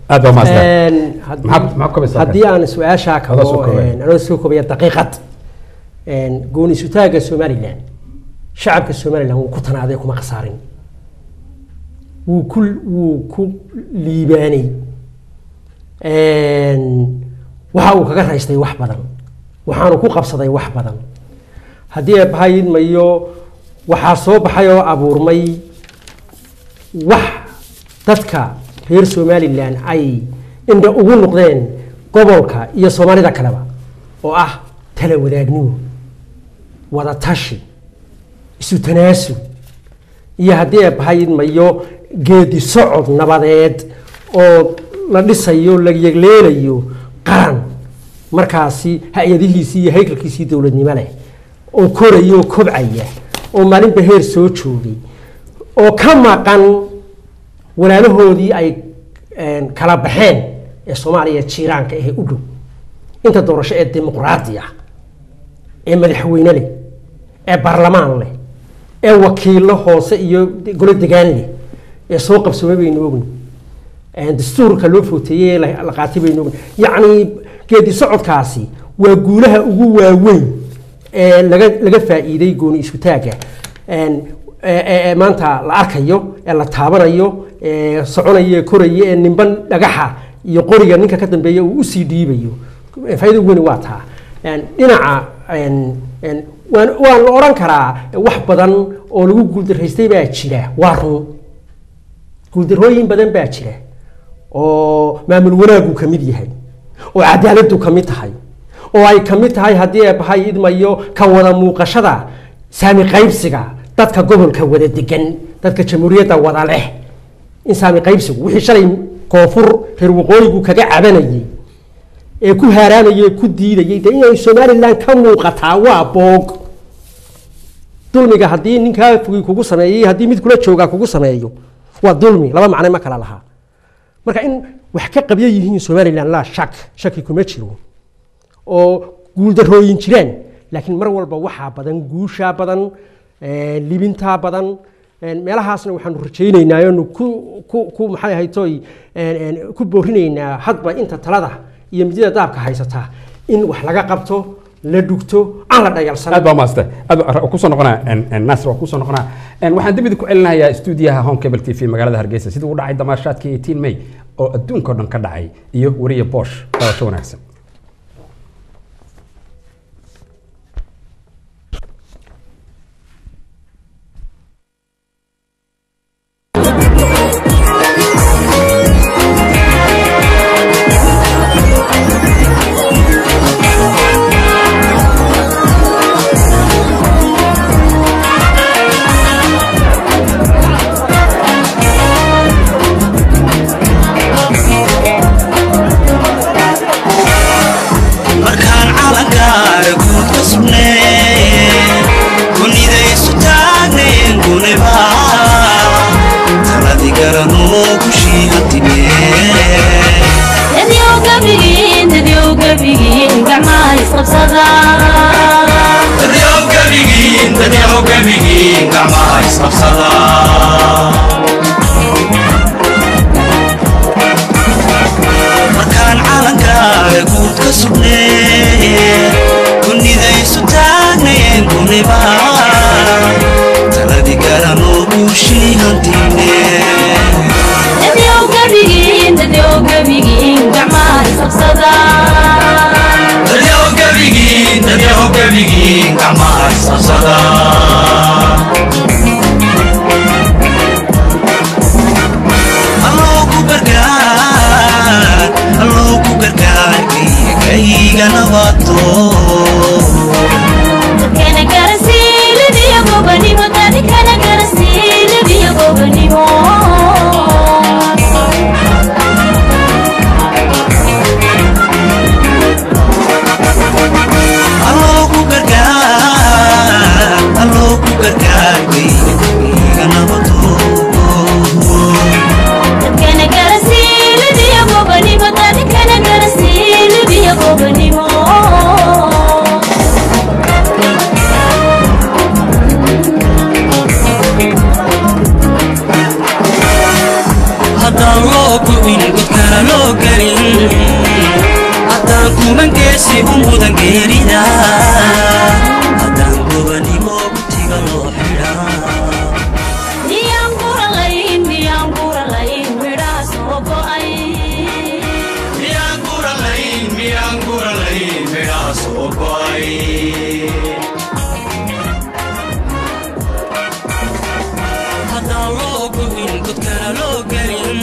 Aad baa mahadsan. Maxaa ku kabaysaa? Haddii aan su-aashaa Adoo soo kabo koobaya. Anoo soo koobaya daqiiqad, gooni isutaaga Somaliland shacabka Somaliland wuu ku tanaaday, kuma khasaarin, wuu ku liibaanay. Waxa uu kaga raystay wax badan, waxaanu ku qabsaday wax badan. Haddii eebbaha idmayo, waxaa soo baxay oo abuurmay wax dadka reer Somaliland ay indha ugu noqdeen gobolka iyo Soomaalida kaleba, oo ah tala wadaagnimo, wada tashi, isu tanaasul iyo haddii eebbaha idmayo geedi socod nabadeed oo la dhisayo, la yegleelayo qaran markaasi hay-adihiisii iyo haykalkiisii dowladnimo leh oo koraya oo kobcaya oo maalinba heer soo joogay oo ka maqan walaalahoodii ay kala baxeen ee Soomaaliya jiiraanka ahee u dhow. Inta doorasho ee dimuqraadi ah ee madaxweyne leh, ee baarlamaan leh, ee wakiilo hoose iyo golo degaan leh ee soo qabsoomay baynu ogni. Dastuurka loo footeeyey ee la qaatay baynu ogni. Yacni geedi socodkaasi waa guulaha ugu waaweyn ee laga faa'iiday gooni isutaagga maanta la arkayo ee la taabanayo ee soconaya ee koraya ee ninban dhagaxa iyo qoriga ninka ka dambeeya uu usii dhiibayo. Faa'iida ugu weyn waa taa. Dhinaca waan la odhan karaa wax badan oo lagu guuldaraystay baa jira, waa run, guuldarrooyin badan baa jira oo maamul wanaaggu ka mid yahay, oo cadaaladdu ka mid tahay, oo ay ka mid tahay haddii eebbahay idmayo ka wada muuqashada saami qaybsiga dadka gobolka wada degan, dadka jamhuuriyadda wada leh, in saami qaybsigu wixii shalay koonfur reer waqooyigu kaga cabanayay ee ku haaraamayay ee ku diidayay dee inay Somaliland ka muuqataa waa boog. Dulmiga haddii ninkaa fogi kugu sameeyey, haddii mid kula joogaa kugu sameeyo, waa dulmi, laba macne ma kala lahaa. Marka in wax ka qabyo yihiin Somaliland laa shak, shaki kuma jiro, oo guuldarrooyin jiraan, laakiin mar walba waxaa badan guushaa badan, libintaa badan. Meelahaasna waxaanu rajaynaynaa oonu ku maxay ahaytoy ku boorinaynaa hadba inta talada iyo midida daabka haysataa in wax laga qabto, la dhugto, aan la dhayalsan. Aad baa mahadsantay. Aad baa kusoo noqonaa Naasir, waa kusoo noqonaa. Waxaan dib idinku celinayaa stuudiyaha Home Cable TV magaalada Hargeysa, sidii u dhacay damaashaadkii 18 May oo adduunka oo dhan ka dhacay, iyo wariye Bosch. Daawasho wanaagsan. Markaan calankaara guud ka sugnay, kunidaysu taagneen, guniba taladii garanoo gushii hantinee. Dadyow gabigiin, dadyow gabigiin, gacmaha isqabsada. Dadyow gabigiin, dadyow gabigiin, gacmaha isqabsada. Markaan calankaara guud ka sugnay, kunidaysu taagnayeen, guniba taladii garan Gacmaha isqabsada. Allow ku gargaar, allow ku gargaar kayga nabato. Dadkana garasiilibiyo gobanimo, dadkana garasiilibiyo gobanimo. Allow ku gargaar, allow ku gargaar kayga nabato. Dadkana garasiilibiyo gobanimo, dadkana garasiilibiyo gobanimo. Haddaan loo go'in godkana loo gelin, haddaan kumangeesi u mudan geerida, haddaan gobanimo gutiga loo xidhaa. Miyaan guralayn, miyaan guralayn midhaha soo go'ay? Miyaan guralayn, miyaan guralayn midhaha soo go'ay? Haddaan loo go'in godkana loo gelin,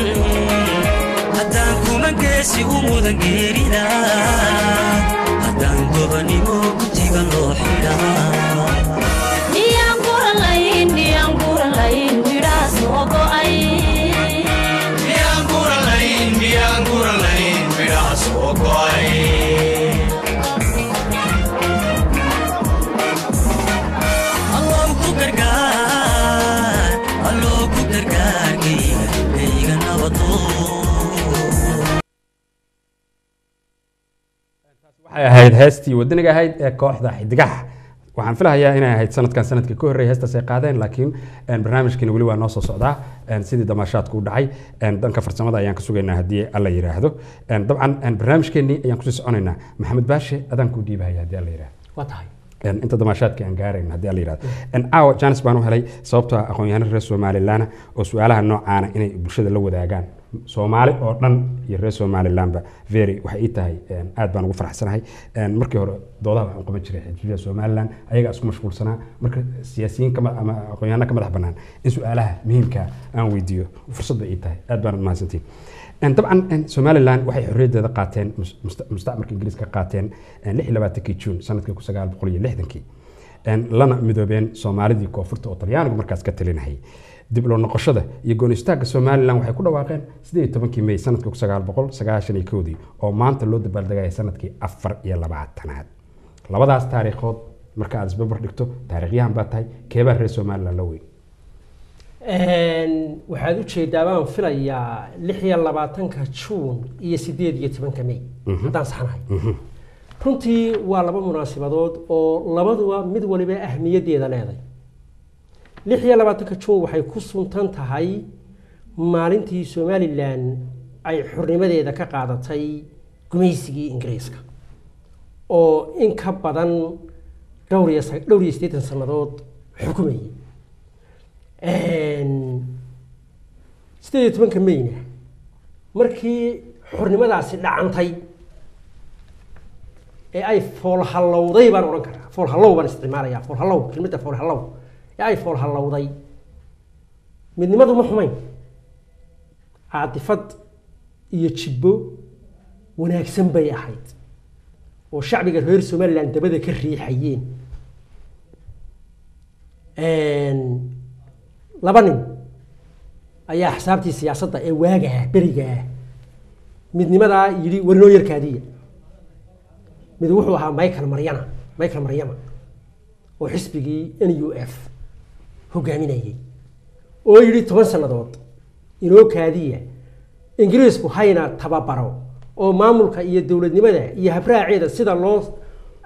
haddaan kumangeesi u mudan geerida, haddaan gobanimo gutiga loo xidhaa. Miyaan guralayn, miyaan guralayn midhaha soo go'ay? Miyaan guralayn, miyaan guralayn midhaha soo go'ay? Allow ku gargaar, allow ku gargaar kayga kayga nabato. Waxay ahayd heestii wadaniga ahayd ee kooxda Xidigaha. Waxaan filahayaa inay ahayd sanadkan sanadkii ka horreeyay heestaas ay qaadeen, laakiin barnaamijkiina weli waa noo soo socdaa. Sidii damaashaadku u dhacay, dhanka farsamada ayaan ka sugaynaa haddii Alla yidhaahdo. Dabcan barnaamijkeennii ayaan kusii soconaynaa. Maxamed Baashe, adaan kuu dhiibahaya haddii Alla yidhaahdo. Waa tahay. Inta damaashaadka aan gaarayn haddii Alla yidhahdo. Caawa janis baan u helay sababtoo ah aqoon-yahano reer Somalilan oo su-aalaha noocaana inay bulshada la wadaagaan, Soomaali oo dhan iyo reer Somalilandba, very waxay ii tahay aad baan ugu faraxsanahay. Markii hore doodaha waxaan qaban jiray xisbiyada Somaliland, ayagaa isku mashquulsanaa. Marka siyaasiyiin ama aqoon-yahano ka madax bannaan in su-aalaha muhiimka aan weydiiyo fursad bay ii tahay. Aad baan mahadsantihin. Dabcan Somaliland waxay xorriyaddeeda qaateen mustacmarka Ingiriiska ka qaateen 26-kii Juun sanadkii 1960-kii, lana midoobeen Soomaalidii koonfurta oo Talyaanigu markaas ka talinayay. Dib loo noqoshada iyo gooni istaagga Somaliland waxay ku dhawaaqeen 18-kii May sanadkii 1991-dii, oo maanta loo dabaaldegaya sanadkii 24-aad. Labadaas taariikhood marka aad isbarbar dhigto, taariikhyahan baa tahay, keebaa reer Somaliland la weyn? Waxaad ujeedaa baan filayaa 26-ka Juun iyo 18-ka May, haddaan saxnahay. Runtii waa laba munaasibadood oo labaduba mid waliba ahmiyaddeeda leeday. 26-ka Juun waxay ku suntan tahay maalintii Somalilan ay xornimadeeda ka qaadatay gumaysigii Ingiriiska oo in ka badan dhowr iyo siddeetan sannadood xukumayay. 18-ka Mayna markii xornimadaasi dhacantay ee ay foolhallowday baan odhan karaa, foolhallow baan isticmaalayaa, foolhallow, kelmadda foolhallow, ee ay foolhallowday midnimadu ma xumayn, caatifad iyo jibbo wanaagsan bay ahayd oo shacbiga reer Somaliland dabada ka riixayeen. Laba nin ayaa xisaabtii siyaasadda ee waagaa berigaa midnimadaa yidhi warinoo yarkaadiya. Mid wuxuu ahaa Michael Maryana, Michael Maryama, oo xisbigii NUF hogaaminayay, oo yidhi 10 sannadood inoo kaadiya, Ingiriisku hayna tababaro oo maamulka iyo dowladnimada iyo habraaceeda sida loo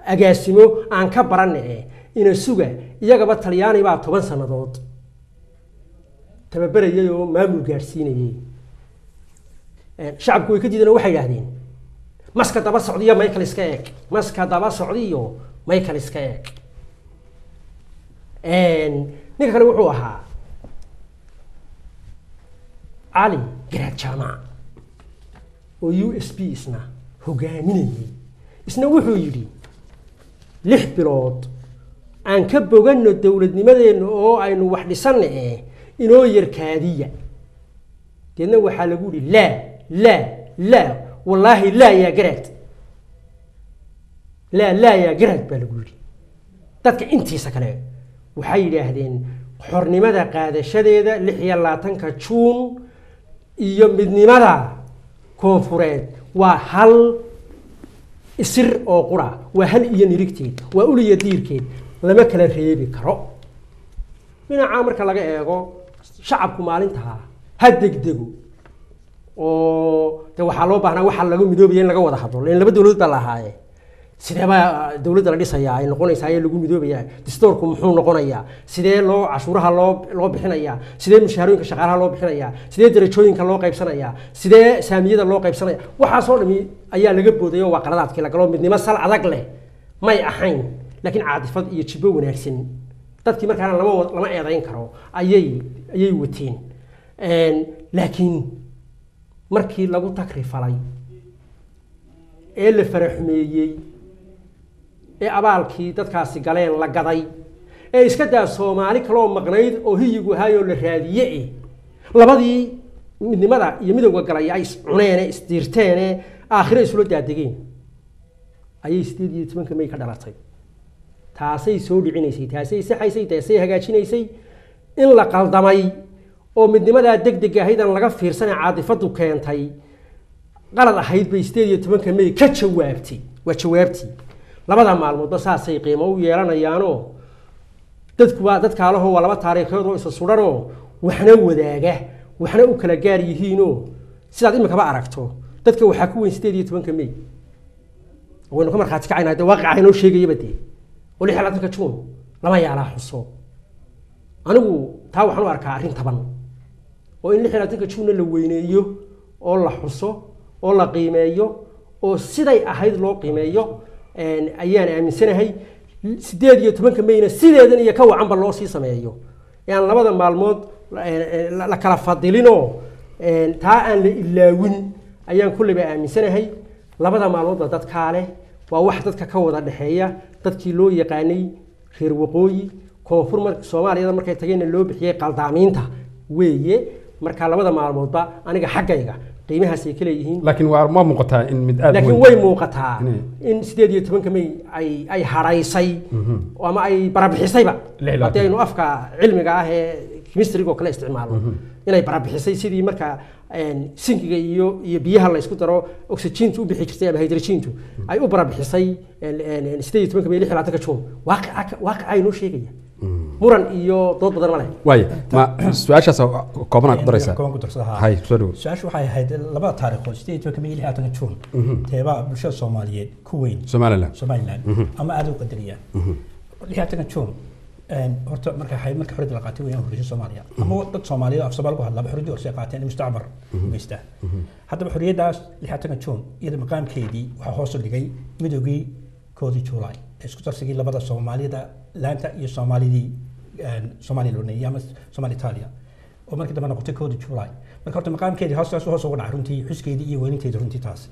agaasimo aan ka baranna eh ina suga. Iyagaba Talyaani baa 10 sannadood tababarayay oo maamul gaadhsiinayay. Shacabku way ka diideen oo waxay yidhaahdeen maska daba socdiyo Michael iska eeg, maska daba socdiyo Michael iska eeg. Ninka kale wuxuu ahaa Cali Garaad Jaamac oo USP isna hogaaminayay. Isna wuxuu yidhi 6 bilood Aan ka boganno dowladnimadeenna oo aynu wax dhisanna eh, inoo yarkaadiya. Deedna waxaa lagu yihi laa laa laa, wallaahi laa yaa garaad, laa laa yaa garaad baa lagu yidhi. Dadka intiisa kale waxay yidhaahdeen xornimada qaadashadeeda 26-ka Juun iyo midnimada koonfureed waa hal isir oo qura, waa hal iyo nirigteed, waa uliya diirkeed, lama kala reebi karo. Dhinaca marka laga eego, shacabku maalintaa ha degdego oo de waxaa loo baahnaa waxaa laga midoobaya in laga wada hadlo, lan laba dowladood baa la ahaaye. Sidee baa dowladda la dhisayaa ay noqonaysaa ee lagu midoobayaa? Distoorku muxuu noqonayaa? Sidee loo cashuuraha loo bixinayaa? Sidee mushaharooyinka shaqaalaha loo bixinayaa? Sidee darajooyinka loo qaybsanayaa? Sidee saamiyada loo qaybsanaya? Waxaasoo dhami ayaa laga booday oo waa qaladaadkii la galo. Midnimo sal adag leh may ahayn, laakiin caatifad iyo jibbo wanaagsan dadkii markaana lama eedayn karo ayay wateen. Laakiin markii lagu takrifalay ee la faraxumeeyey ee abaalkii dadkaasi galeen la gaday ee iska daa Soomaali kaloo maqnayd oo hiyigu ahaayoo la raadiye eh, labadii midnimada iyo midowga galay ay iscuneene isdiirteene aakhiro isula daadegeen, ayay 18-ka May ka dhalatay. Taasay soo dhicinaysay, taasay saxaysay, taasay hagaajinaysay in la qaldamay oo midnimadaa deg deg ahayd aan laga fiirsanay caatifadu keentay qalad ahayd bay 18-ka May ka jawaabtay. Waa jawaabtii. Labada maalmoodba saasay qiimo u yeelanayaanoo dadku waa dadkaalaho, waa laba taariikhood oo isa suranoo waxna wadaaga waxna u kala gaar yihiinoo sidaad imikaba aragto dadka waxaa ku weyn 18-ka May, waynu ka markhaati kacaynaa dee waaqica inoo sheegayaba dee, oo 26-ka Juun lama yaalaa xuso. Anigu taa waxaan u arkaa arrin taban oo in 26-ka Juunna la weyneeyo oo la xuso oo la qiimeeyo oo siday ahayd loo qiimeeyo ayaan aaminsanahay. 18-ka Mayna sideedan iyo ka wacanba loo sii sameeyo ee aan labada maalmood la kala fadilinoo taa aan la ilaawin ayaan kulleyba aaminsanahay. Labada maalmoodba dadkaa leh, waa wax dadka ka wada dhexeeya. Dadkii loo yaqaanay reer waqooyi, koonfur mar Soomaaliyada markay tageenna loo bixiyey qaldaamiinta weeye. Marka labada maalmoodba aniga xaggayga qiimahaasay ka leeyihiin. Laakiin waa ma muuqataa in mid aad laakiin weyn way muuqataa Inay in 18-ka May ay hadhaysay ama ay barabixisayba, 26. Haddii aynu afka cilmiga ah ee chemistryga oo kale isticmaalno, inay barabixisay sidii marka sinkiga iyo biyaha la isku daro oxygentu u bixi jirtay ama hydrogentu ay u barabixisay 18-ka May 26-ka Juun. Waaqica inoo sheegaya, muran iyo dood badan ma leh. Waaya, ma su-aashaas kooban aad ku daraysaa? Kooban ku darsada, haa. Hay, soo dhawow. Su-aashu waxay ahayd labada taariikhood, 18-ka May iyo 26-ka Juun, teebaa bulshada Soomaaliyeed ku weyn? Somaliland. Somaliland ama aada u qadariyaan 26-ka Juun. Horta marka waxay marka xorriyadda la qaatay weeyaan horreysay Soomaaliya ama dad Soomaaliyeed af Soomaali ku hadlaba xorriyaddii horsey qaateen mustacmar gumaysta. Haddaba xorriyaddaas 26-ka Juun iyada maqaamkeedii waxaa hoos u dhigay midoogii 1-dii Juulaay ee isku darsigii labada Soomaalida laanta iyo Soomaalidii Soomaaliya loo neeyay ama Soomaali Itaaliya oo markii dambe noqotay 1-dii Juulaay. Marka horta maqaamkeedii hoostaas hoos uga dhacay runtii, xuskeedii iyo weyninteedii runtii taas.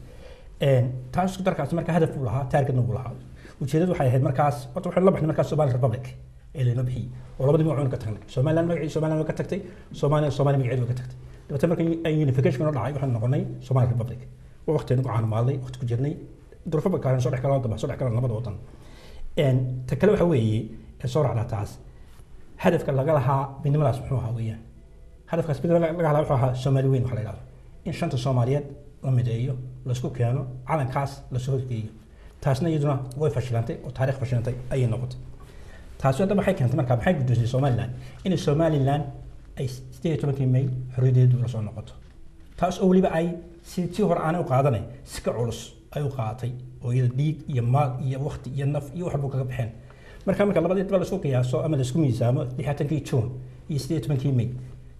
Taas isku darkaasi marka hadaf buu lahaa, targetna buu lahaa. Ujeedadu waxay ahayd markaas horta waxaynu la baxnay markaas Somali Republic ee laynoo bixiyey oo labadii magacoona ka tagnay. Somaliland magacii Somaliland way ka tagtay, Soomaaliya Soomaaliya magaceedu way ka tagtay. Dabeetana markii ay unification noo dhacay waxaanu noqonay Somali Republic oo waqtigeenu ku caanumaalnay, waqti ku jirnay duruufo bakaaran soo dhex galaan damba soo dhex galaan labada wadan. Ta kale waxa weeye ee soo raacdaa taas, hadafka laga lahaa midnimadaas muxuu ahaa weeyaan? Hadafkaas midnimada laga lahaa wuxuu ahaa Soomaali weyn waxa la yidhahdo, in shanta Soomaaliyeed la mideeyo, laisku keeno, calankaas lasoo horgeeyo. Taasna iyaduna way fashilantay oo taariikh fashilantay ayay noqotay taasi. Hadda waxay keentay markaa, maxay guddoonsay Somaliland? Inay Somaliland ay 18-kii May xorriyaddeedu la soo noqoto, taas oo weliba ay si tii hore aanay u qaadanay si ka culus ay u qaadatay oo iyada dhiig iyo maal iyo waqti iyo naf iyo waxba kaga baxeen. Marka labadii daba laisku qiyaaso ama laisku miisaamo 60-kii Juun iyo 18-kii May,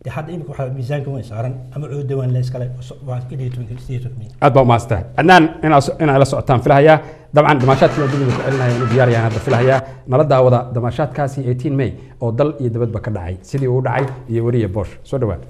dee hadda imika waxaa miisaanka weyn saaran ama cooda weyn la iskale waa 18 May. Aad baa umahadsantahay Cadnaan. Inaa la socotaan filahayaa. Dabcan damaashaadkii baan dib idinku celinaya inuu diyaar yahan hadda filahayaa. Nala daawada damaashaadkaasi 18 May oo dal iyo dabadba ka dhacay, sidii uu u dhacay iyo weriya Boosh. Soo dhawaad.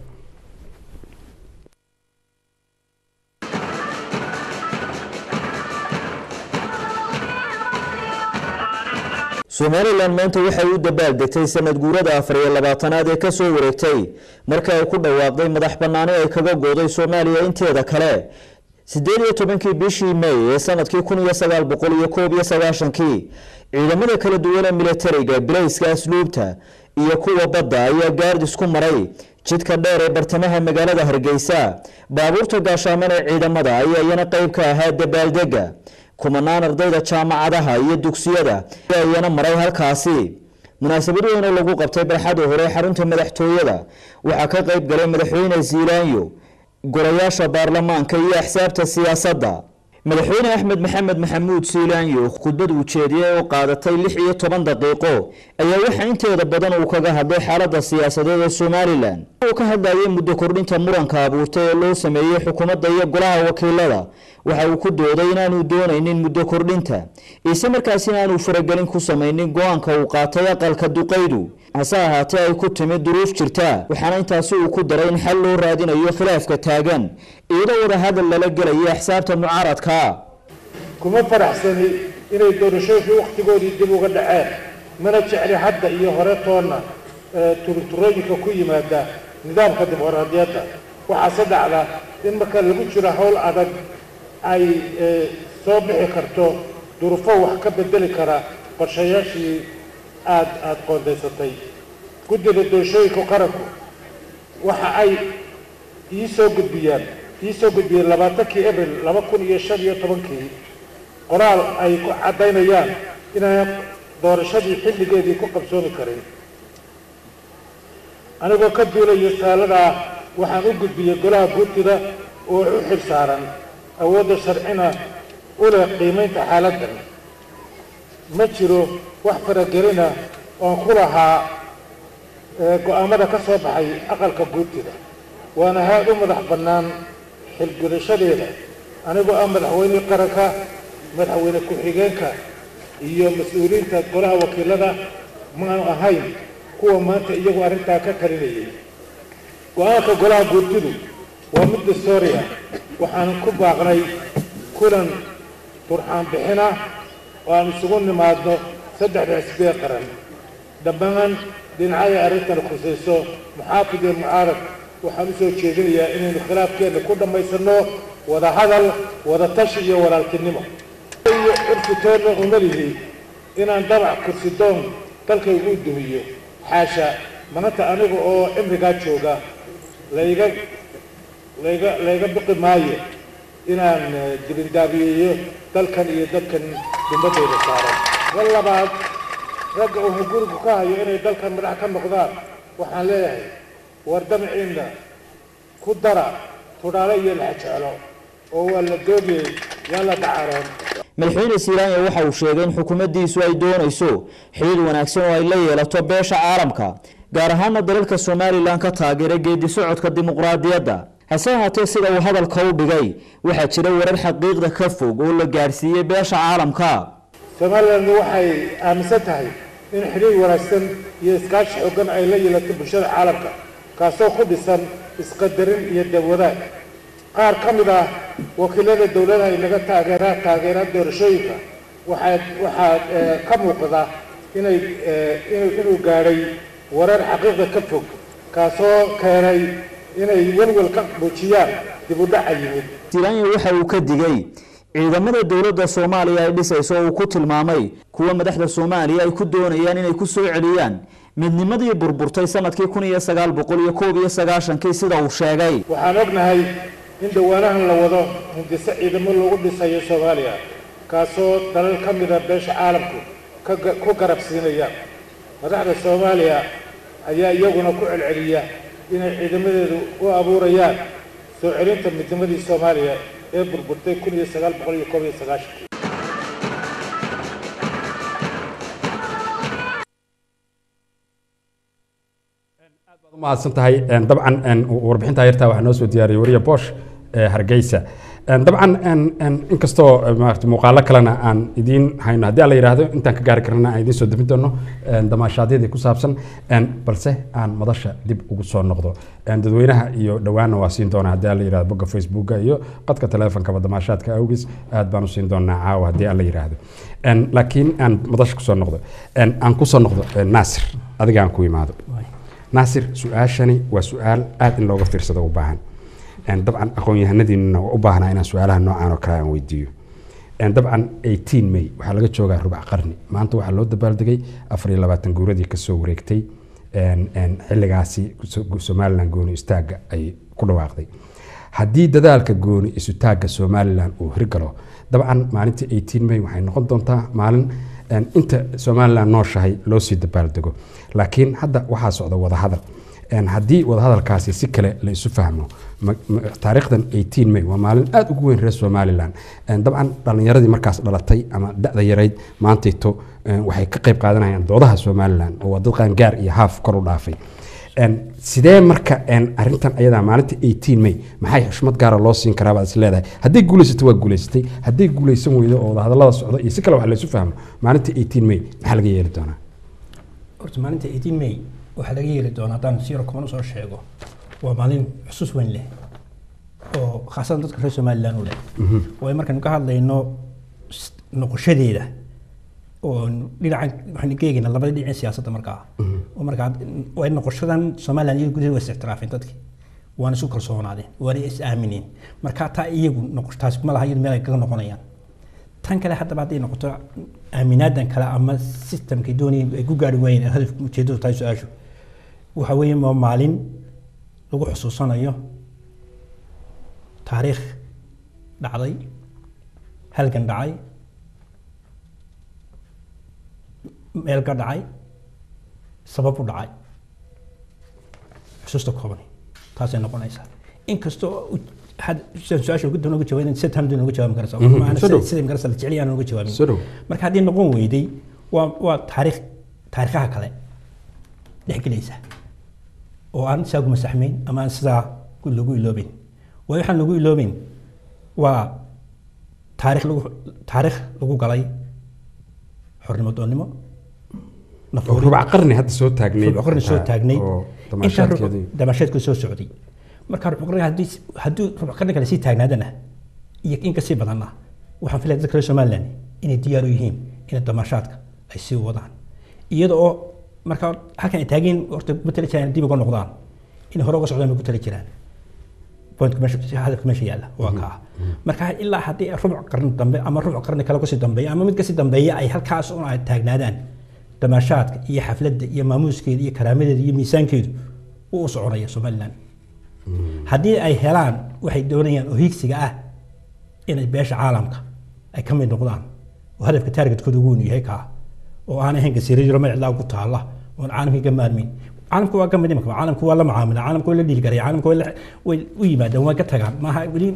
Somalilan maanta waxay u dabaaldegtay sanad guurada 24aad ee kasoo wareegtay markii ay ku dhawaaqday madax banaani ay kaga gooday Soomaaliya inteeda kale 18kii bishii May ee sanadkii 1991kii. Ciidamada kala duwan ee militariga, bilayska, asluubta iyo kuwa badda ayaa gaardis ku maray jidka dheer ee bartamaha magaalada Hargeysa. Baabuurta gaashaaman ee ciidamada ayaa iyana qayb ka ahaa dabaaldega. Kumanaan ardayda jaamacadaha iyo dugsiyada ayaa iyana maray halkaasi. Munaasabad weyn oo lagu qabtay barxadda hore xarunta madaxtooyada waxaa ka qayb galay madaxweyne Ziilaanyo, golayaasha baarlamaanka iyo axsaabta siyaasadda. Madaxweyne Axmed Maxamed Maxamuud Siilaanyo khudbad uu jeediyey oo qaadatay 16 daqiiqo ayaa waxaa inteeda badan uu kaga hadlay xaaladda siyaasadeed ee Somalilan. Uu ka hadlayay muddo kordhinta muranka abuurtay ee loo sameeyey xukuumadda iyo golaha wakiilada. Waxa uu ku dooday inaanu doonaynin muddo kordhinta, isla markaasina aanu faragelin ku samaynin go-aanka uu qaatay aqalka duqaydu, hase ahaatee ay ku timid duruuf jirta. Waxaana intaasi uu ku daray in xal loo raadinayo khilaafka taagan iyadoo wadahadal lala gelayo axsaabta mucaaradka. Kuma faraxsani inay doorashooyinkii wakhtigoodii dib uga dhaceen, mana jecli hadda iyo hore toonna turunturooyinka ku yimaada nidaamka dimuqraadiyadda. Waxaase dhacda in marka lagu jiro howl adag ay soo bixi karto duruufo wax ka bedeli kara qorshayaashii aad qoondaysatay. Guddida doorashooyinka qaranku waxa ay ii soo gudbiyeen 20kii Abril 2015kii qoraal ay ku caddaynayaan inaan doorashadii xilligeedii ku qabsoomi karin. Anigoo ka duulaya saaladaa waxaan u gudbiyey golaha guurtida oo u xil saaran awoodda sharcina u leh qiimaynta xaaladdan. Ma jiro wax faragelina oon ku lahaa go'aamada ka soo baxay aqalka guurtida, waana haad u madax bannaan xilgudashadeeda. Anigoo ah madaxweynihii qaranka, madaxweyne ku-xigeenka iyo mas-uuliyiinta golaha wakiilada maanu ahayn kuwa maanta iyagu arrintaa ka talinayay. Go-aanka golaha guurtidu waa mid dastuuri ah. Waxaan ku baaqnay kulan turxaan bixina oo aan isugu nimaadno saddexda xisbiye qaran. Dhammaan dhinacyada arrintan khusayso, muxaafid iyo mucaarad, waxaan u soo jeedinayaa inaynu khilaafkeenna ku dhammaysanno wada hadal, wada tashi iyo walaaltinimo. Iyo curfitoonna uma lihi inaan dabac kursi doon dalkaygu u dumiyo. Xaasha, maanta aniga oo cimrigaa jooga layga biqi maayo inaan dibindaabiyeeyo dalkan iyo dadkan dummadooda saaran. Mar labaad, ragga uu gurigu ka hayo inay dalkan madax ka noqdaan waxaan leeyahay, war damaciinna ku dara tudhaale iyo laxajeclo oo waa la doogayey, yaa la dacaroon. Madaxweyne Siilaanyo waxa uu sheegay in xukuumaddiisu ay doonayso xidhiidh wanaagsan oo ay la yeelato beesha caalamka, gaar ahaana dalalka Somalilan ka taageera geedi socodka dimuqraadiyadda. Hase ahaatee sida uu hadalka u dhigay waxaa jira warar xaqiiqda ka fog oo la gaadhsiiyey beesha caalamka. Somalilan waxay aaminsan tahay in xidhiidh wanaagsan iyo iskaashi xooggan ay la yeelato bulshada caalamka, kaasoo ku dhisan isqadarin iyo dawadaag. Qaar ka mid ah wakiilada dowladaha inaga taageera doorashooyinka waxaa ka muuqda inuu gaadhay warar xaqiiqda ka fog, kaasoo keenay inay walwal ka muujiyaan dib u dhaca yimid. Siilaanyo waxa uu ka digay ciidamada dowladda Soomaaliya ay dhisayso oo uu ku tilmaamay kuwa madaxda Soomaaliya ay ku doonayaan inay ku soo celiyaan midnimadii burburtay sanadkii 1991kii sida uu sheegay. Waxaan ognahay in dhawaanahan la wado hindise ciidamo lagu dhisayo Soomaaliya, kaasoo dalal ka mida beesha caalamku ku garab siinaya. Madaxda Soomaaliya ayaa iyaguna ku celceliya inay ciidamadeedu u abuurayaan soo celinta midnimadii Soomaaliya ee burburtay 1991kii. Mahadsan tahay. Dabcan warbixinta yartaa waxaa noo soo diyaariyay wariye Bosh ee Hargeysa. Dabcan inkastoo maaragtay muuqaalo kalena aan idiin hayno, haddii alla yidhaahdo intaan ka gaari karnana aan idiin soo debin doono damaashaadyadii ku saabsan, balse aan madasha dib ugu soo noqdo. Dadweynaha iyo dhowaanna waa siin doonaa haddii alla yidhahdo bogga Facebooka iyo qadka taleefonkaba damaashaadka awgiis aad baan u siin doonaa caawa haddii alla yidhaahdo. Laakiin aan madasha kusoo noqdo, aan kusoo noqdo Naasir, adiga aan ku imaado. Naasir, su-aashani waa su-aal aad in looga fiirsado u baahan. Dabcan aqoon-yahanadiinuna waa u baahnaa inaan su-aalaha noocaan oo kale aan weydiiyo. Dabcan 18 May waxaa laga joogaa rubac qarni. Maanta waxaa loo dabaaldegay 24 guuradii kasoo wareegtay xilligaasi Somaliland gooni istaagga ay ku dhawaaqday. Haddii dadaalka gooni isutaagga Somaliland uu hirgalo, dabcan maalinta 18 May waxay noqon doontaa maalin inta Somaliland nooshahay loo sii dabaaldego. Laakiin hadda waxaa socda wadahadal. Haddii wadahadalkaasi si kale la isu fahmo, taariikhdan 18 May waa maalin aad ugu weyn reer Somaliland. Dabcan dhalinyaradii markaas dhalatay ama da'da yarayd maantayto waxay ka qayb qaadanayaan doodaha Somaliland oo waa dad qaangaar iyo haaf kor u dhaafay. Sidee marka arrintan ayadaa maalinta 18 May maxay xushmad gaara loo siin karaa baad is leedahay? Hadday guulaysato waa guulaysatay, hadday guulaysan weydo oo wadahadallada socdo iyo si kale wax la isu fahmo, maalinta 18 May maxaa laga yeeli doonaa? Horta maalinta 18 May waxaa laga yeeli doonaa, haddaan si yar kooban usoo sheego, waa maalin xusuus weyn leh oo khaasatan dadka reer Somaliland u leh. Waayo markaynu ka hadlayno noqoshadeeda oo dhinacan waxaynu ka eegaynaa labada dhinac ee siyaasadda markaa, oo markaa waa noqoshadan Somaliland iyadu gudaheeda waa is ictiraafeen dadki, waana isu kalsoonaadeen, waana is aamineen. Marka taa iyagu noqoshtaas ma laha iyadu meel ay kaga noqonayaan. Tan kale haddaba hadday noqoto aaminaadan kale ama systemkay doonayeen ay ku gaari waayeen hadafka ujeeddadu tahay su-aashu, waxa weeye waa maalin lagu xusuusanayo taariikh dhacday, halgan dhacay, meel ka dhacay, sabab u dhacay. Xusuusta kooban taasay noqonaysaa. Inkastoo sidaan su-aasha ugu uga jawaabin si tan uga jawaabi karaysaa. Maana Soo dhow. Sida magarasa la jecel yahay aan uga jawaabin. Soo dhow. Marka haddii noqon weyday waa taariikh taariikhaha kale dhex gelaysa oo aan sidaa ku masaxmayn ama aan sidaa lagu iloobeyn. Waayo waxaan lagu iloobeyn waa taariikh lagu galay xornimo doonnimo, Oo rubac qarni hadda soo taagnayd. Rubuc qarni soo taagnayd. Oo intaa damaashaadkeedii damaashaadku soo socday. Marka rubuc qarni haddii rubuc qarni kale sii taagnaadana iyo in kasii badanna, waxaan filaya dadka reer Somaliland inay diyaar u yihiin inay damaashaadka ay sii wadaan, iyada oo marka halkan ay taageen horta ku tali jiraan dib uga noqdaan, inay hore uga socdaan bay ku tali jiraan. Pointka meesha, hadafka meesha yaalla waa kaa. Marka ilaa haddii rubuc qarni dambe ama rubuc qarni kale kasii dambeeya ama mid kasii dambeeya ay halkaas un ay taagnaadaan, damaashaadka iyo xafladda iyo maamuuskeeda iyo karaamadeeda iyo miisaankeedu wuu u soconaya Somaliland. Haddii ay helaan waxay doonayaan oo hiigsiga ah inay beesha caalamka ay ka mid noqdaan oo hadafka taargetkooda ugu weyn yahay kaa, oo aan ahayn gasiiro jiro meel cidlaa ku taalla oon caalamkii ka maarmin. Caalamku waa ka mid imika, caalamku waa la macaamila, caalamku waa la dhiilgaraya, caalamku way u yimaadaan, way ka tagaan, maaha weli.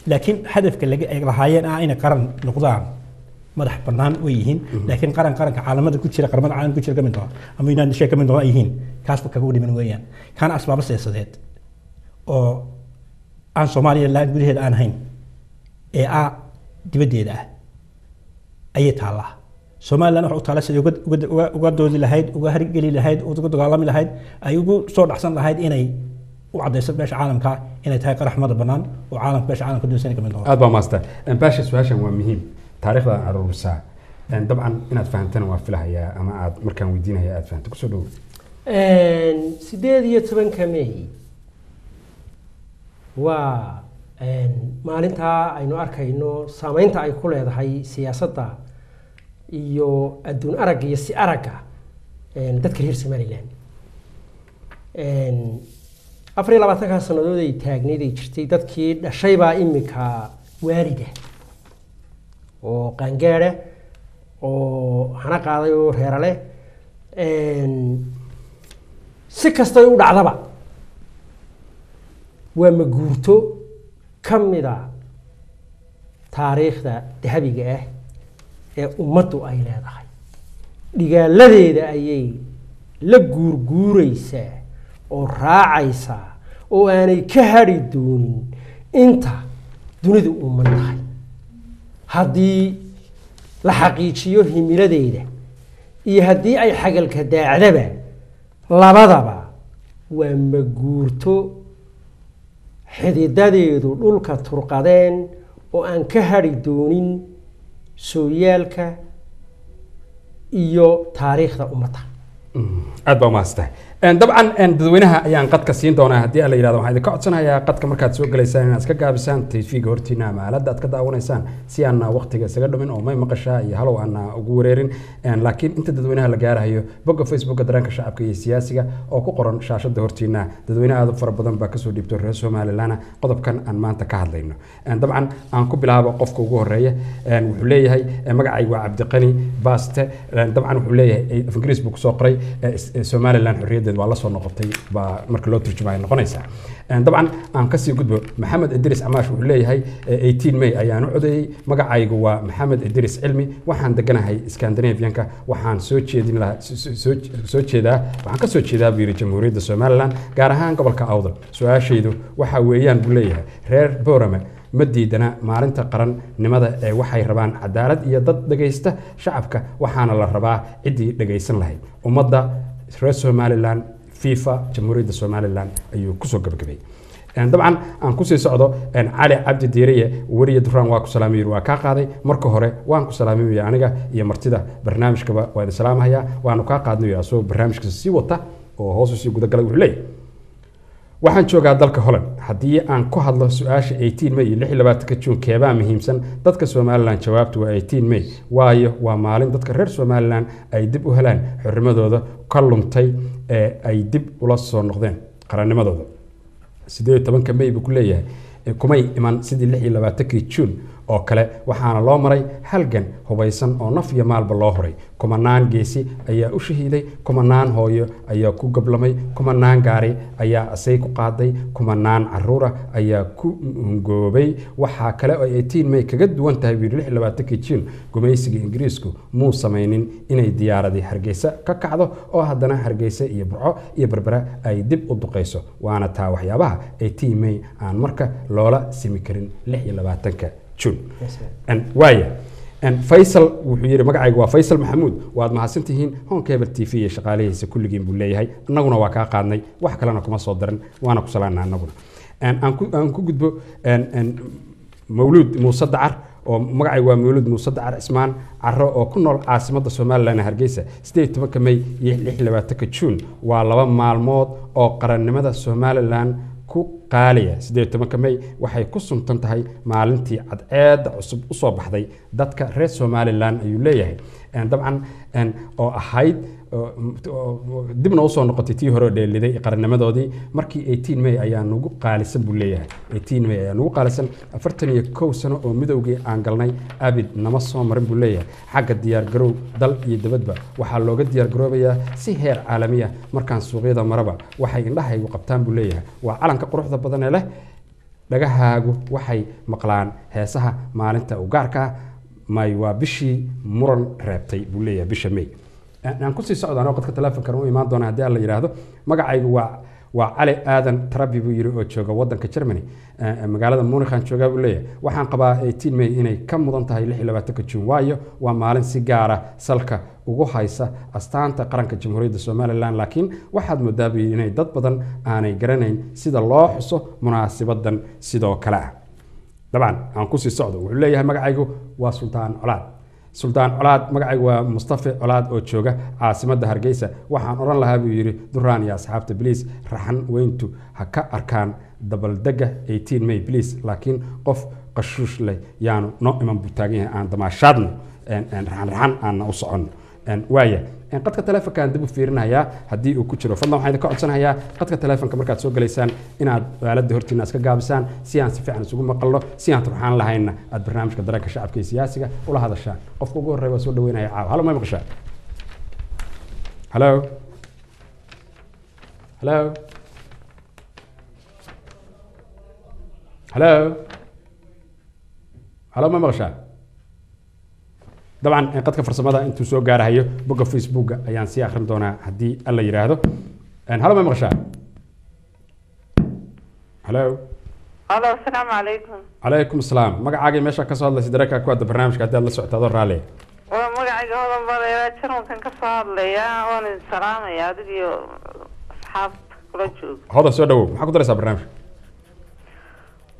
Laakiin hadafka laga ay lahaayeen ah inay qaran noqdaan madax bannaan way yihiin, laakiin qaranka caalamada ku jira, qaramada caalamka ku jira ka mid noqda ama United Nations ka mid noqda ay yihiin, kaasba kaga dhiman weeyaan. Kaana asbaabo siyaasadeed oo aan Soomaaliya gudaheeda aan ahayn ee ah dibaddeeda ah ayay taallaa. Somaliland waxa u taalla sidai uga doodi lahayd, uga hargeli lahayd, uga dagaalami lahayd, ay ugu soo dhacsan lahayd inay u caddayso beesha caalamka inay tahay qarax madax bannaan oo caalamka beesha caalamka doonaysa inay ka mid noqoto. Aad baa maasta Baasha, su-aashan waa muhiim, taariikhda aan aruurisaa. Dabcan inaad fahantana waa filahayaa ama aad markaan weydiinaya aad fahanto. Kusoo dhowo. 18-ka May waa maalintaa aynu arkayno saameynta ay ku leedahay siyaasadda iyo adduun aragga iyo si aragga dadka reer Somaliland. 24-kaa sannadood ay taagnayd ay jirtay, dadkii dhashay baa imika waalida oo qaangaadha oo hana qaaday oo reera leh. Si kastay u dhacdaba waa maguurto ka mida taariikhda dahabiga ah ee ummaddu ay leedahay. Dhigaaladeeda ayay la guurguuraysaa oo raacaysaa oo aanay ka hadhi doonin inta Dunidu uuman tahay haddii la xaqiijiyo himiladeeda iyo haddii ay xagalka daacdaba, labadaba waa maguurto xididadeedu dhulka turqadeen oo aan ka hadhi doonin sooyaalka iyo taariikhda ummadda. Aad baa umahadsantahay. Dabcan dadweynaha ayaan qadka siin doonaa haddii alla yidhahdo. Waxaan idinka codsanayaa qadka markaad soo galaysaan inaad iska gaabisaan TV-ga hortiina ama aaladda aad ka daawanaysaan, si aanna waqtiga isaga dhumin oo may maqashaa iyo halow aana ugu wareerin. Laakiin inta dadweynaha la gaarahayo, bogga Facebooka Dareenka Shacabka iyo Siyaasiga oo ku qoran shaashada hortiina, dadweyne aad u fara badan baa kasoo dhiibto reer Somaliland qodobkan aan maanta ka hadlayno. Dabcan aan ku bilaabo qofka ugu horeeya. Wuxuu leeyahay, magacaygu waa Cabdiqani Baaste. Dabcan wuxuu leeyahay, af Ingiriis buu kusoo qoray, Somaliland xorriyaddeed waa la soo noqotay baa marka loo turjumaya noqonaysaa. Dabcan aan kasii gudbo. Maxamed Idris Camaash wuxuu leeyahay, 18 May ayaan u codeeyey. Magacaygu waa Maxamed Idris Cilmi, waxaan deganahay Scandinavianka. Waxaan soo jeedin lahaa, soo jeedaa, waxaan ka soo jeedaa buu yidhi Jamhuuriyadda Somaliland, gaar ahaan gobolka Awdal. Su-aashaydu waxa weeyaan buu leeyahay, reer Boorame ma diidana maalinta qarannimada ee waxay rabaan cadaalad iyo dad dhegaysta shacabka, waxaana la rabaa ciddii dhegaysan lahayd. Ummadda reer Somaliland viva Jamhuuriyadda Somaliland ayuu kusoo gabagabay. Dabcan aan kusii socdo. Cali Cabdi Diiriye, weriye Duraan waa ku salaamay, waa kaa qaaday. Marka hore waan ku salaamaya aniga iyo martida barnaamijkaba, waa idin salaamahayaa. Waanu kaa qaadnay. Asagoo barnaamijkiisa sii wata oo hoos usii gudagalay wuxuu leeyahay, waxaan joogaa dalka Holland. Haddii aan ku hadlo su-aasha 18 May iyo 26-ka Juun keebaa muhiimsan dadka Somaliland, jawaabtu waa 18 May, waayo waa maalin dadka reer Somaliland ay dib u helaan xornimadooda ka luntay ee ay dib ula soo noqdeen qarannimadooda. 18-ka May buu ku leeyahay kumay iman sidii 26-kii Juun oo kale, waxaana loo maray halgan hubaysan oo naf iyo maalba loo huray. Kumanaan geesi ayaa u shahiiday, kumanaan hooyo ayaa ku gablamay, kumanaan gaari ayaa asay ku qaaday, kumanaan caruura ayaa ku hungoobay. Waxaa kale oo 18 May kaga duwan tahay buu yidhi 26-kii Juun, gumaysiga Ingiriisku muu samaynin inay diyaaradii Hargeysa ka kacdo oo haddana Hargeysa iyo Burco iyo Berbera ay dib u duqeyso. Waana taa waxyaabaha 18 May aan marka loola simi karin 26-ka Juun. Waaya, Faysal wuxuu yidhi, magacaygu waa Faysal Maxamuud, waad mahadsantihiin Horn Cable TV iyo shaqaalihiisa kulligiin buu leeyahay. Annaguna waa kaa qaadnay, wax kalena kuma soo daran, waana ku salaanaa annaguna. Aan ku gudbo Mawluud Muuse Dacar oo magacaygu waa Mawluud Muuse Dacar Cismaan Caro oo ku nool caasimadda Somaliland Hargeysa. 18-ka May iyo 26-ka Juun waa laba maalmood oo qarannimada Somaliland ku qaaliya. 18-ka May waxay ku suntan tahay maalintii cadceedda cusub usoo baxday dadka reer Somaliland ayuu leeyahay. Dabcan oo ahayd dibna usoo noqotay tii hore oo dheeliday qarannimadoodii. Markii 18 May ayaa nagu qaalisan buu leeyahay, 18 May ayaa nagu qaalisan. 41 sano oo midowgii aan galnay abid nama soo marin buu leeyahay. Xagga diyaargarow dal iyo dibadba waxaa looga diyaargaroobayaa si heer caalami ah. Markaan suuqyada maraba waxay indhahaygu qabtaan buu leeyahay waa calanka quruxda badan ee leh. Dhagahaagu waxay maqlaan heesaha maalinta u gaarka ah. May waa bishii muran reebtay buu leeyahay, bisha May. Aan kusii socdaan oo qadka telefonkan u imaan doona haddii aan la yidhaahdo. Magacaygu waa Cali Aadan Tarabi buu yidhi oo jooga wadanka Germany, magaalada Munikhan joogaa buu leeyahay. Waxaan qabaa 18 May inay ka mudan tahay 26-ka Juun, waayo waa maalin si gaara salka ugu haysa astaanta qaranka Jamhuuriyadda Somaliland. Laakiin waxaad moodaa buu yidhi inay dad badan aanay garanayn sida loo xuso munaasibadan sidoo kale ah. Dabcan aan kusii socdo. Wuxuu leeyahay, magacaygu waa Sultaan Colaad, Sultaan Colaad, magacaygu waa Mustafe Colaad oo jooga caasimadda Hargeysa. Waxaan odhan lahaa buu yidhi, Duraan iyo asxaabta, please raxan weyntu ha ka arkaan dabaldega 18 May please, laakiin qof qashuush leh yaanu noo iman buu taagan yahay. Aan damaashaadno raxan raxan aanna u soconno. Waaya, qadka telefonkaan dib u fiirinayaa haddii uu ku jiro. Fadlan waxaan idinka codsanayaa qadka telefonka markaad soo galaysaan inaad aaladda hortiina iska gaabisaan si aan si fiican isugu maqalno, si aan turxaan lahaynna aad barnaamijka Dareenka Shacabka iyo Siyaasiga ula hadashaan. Qofka ugu horreeya waa soo dhaweynaya caawa. Halo, may maqashaa? Halo, halo, halo, halo, may maqashaa? Dabcan qadka farsamada intuu soo gaarahayo, bogga Facebooka ayaan sii akhrin doonaa haddii alla yidhaahdo. Halo, may maqashaa? Halo. Alo, asalaamu calaykum. Calaykum asalaam. Magacaagii, meesha ka soo hadlaysa, dareenkaa ku hadda barnaamijka haddii aad la socoto, adoo raalli. Waa magacayga Hodan Baleera, Jarmalkan ka soo hadlaya. Waan idin salaamaya adiga iyo asxaabta kula jooga. Hodan, soo dhawow. Maxaa ku daraysaa barnaamijka?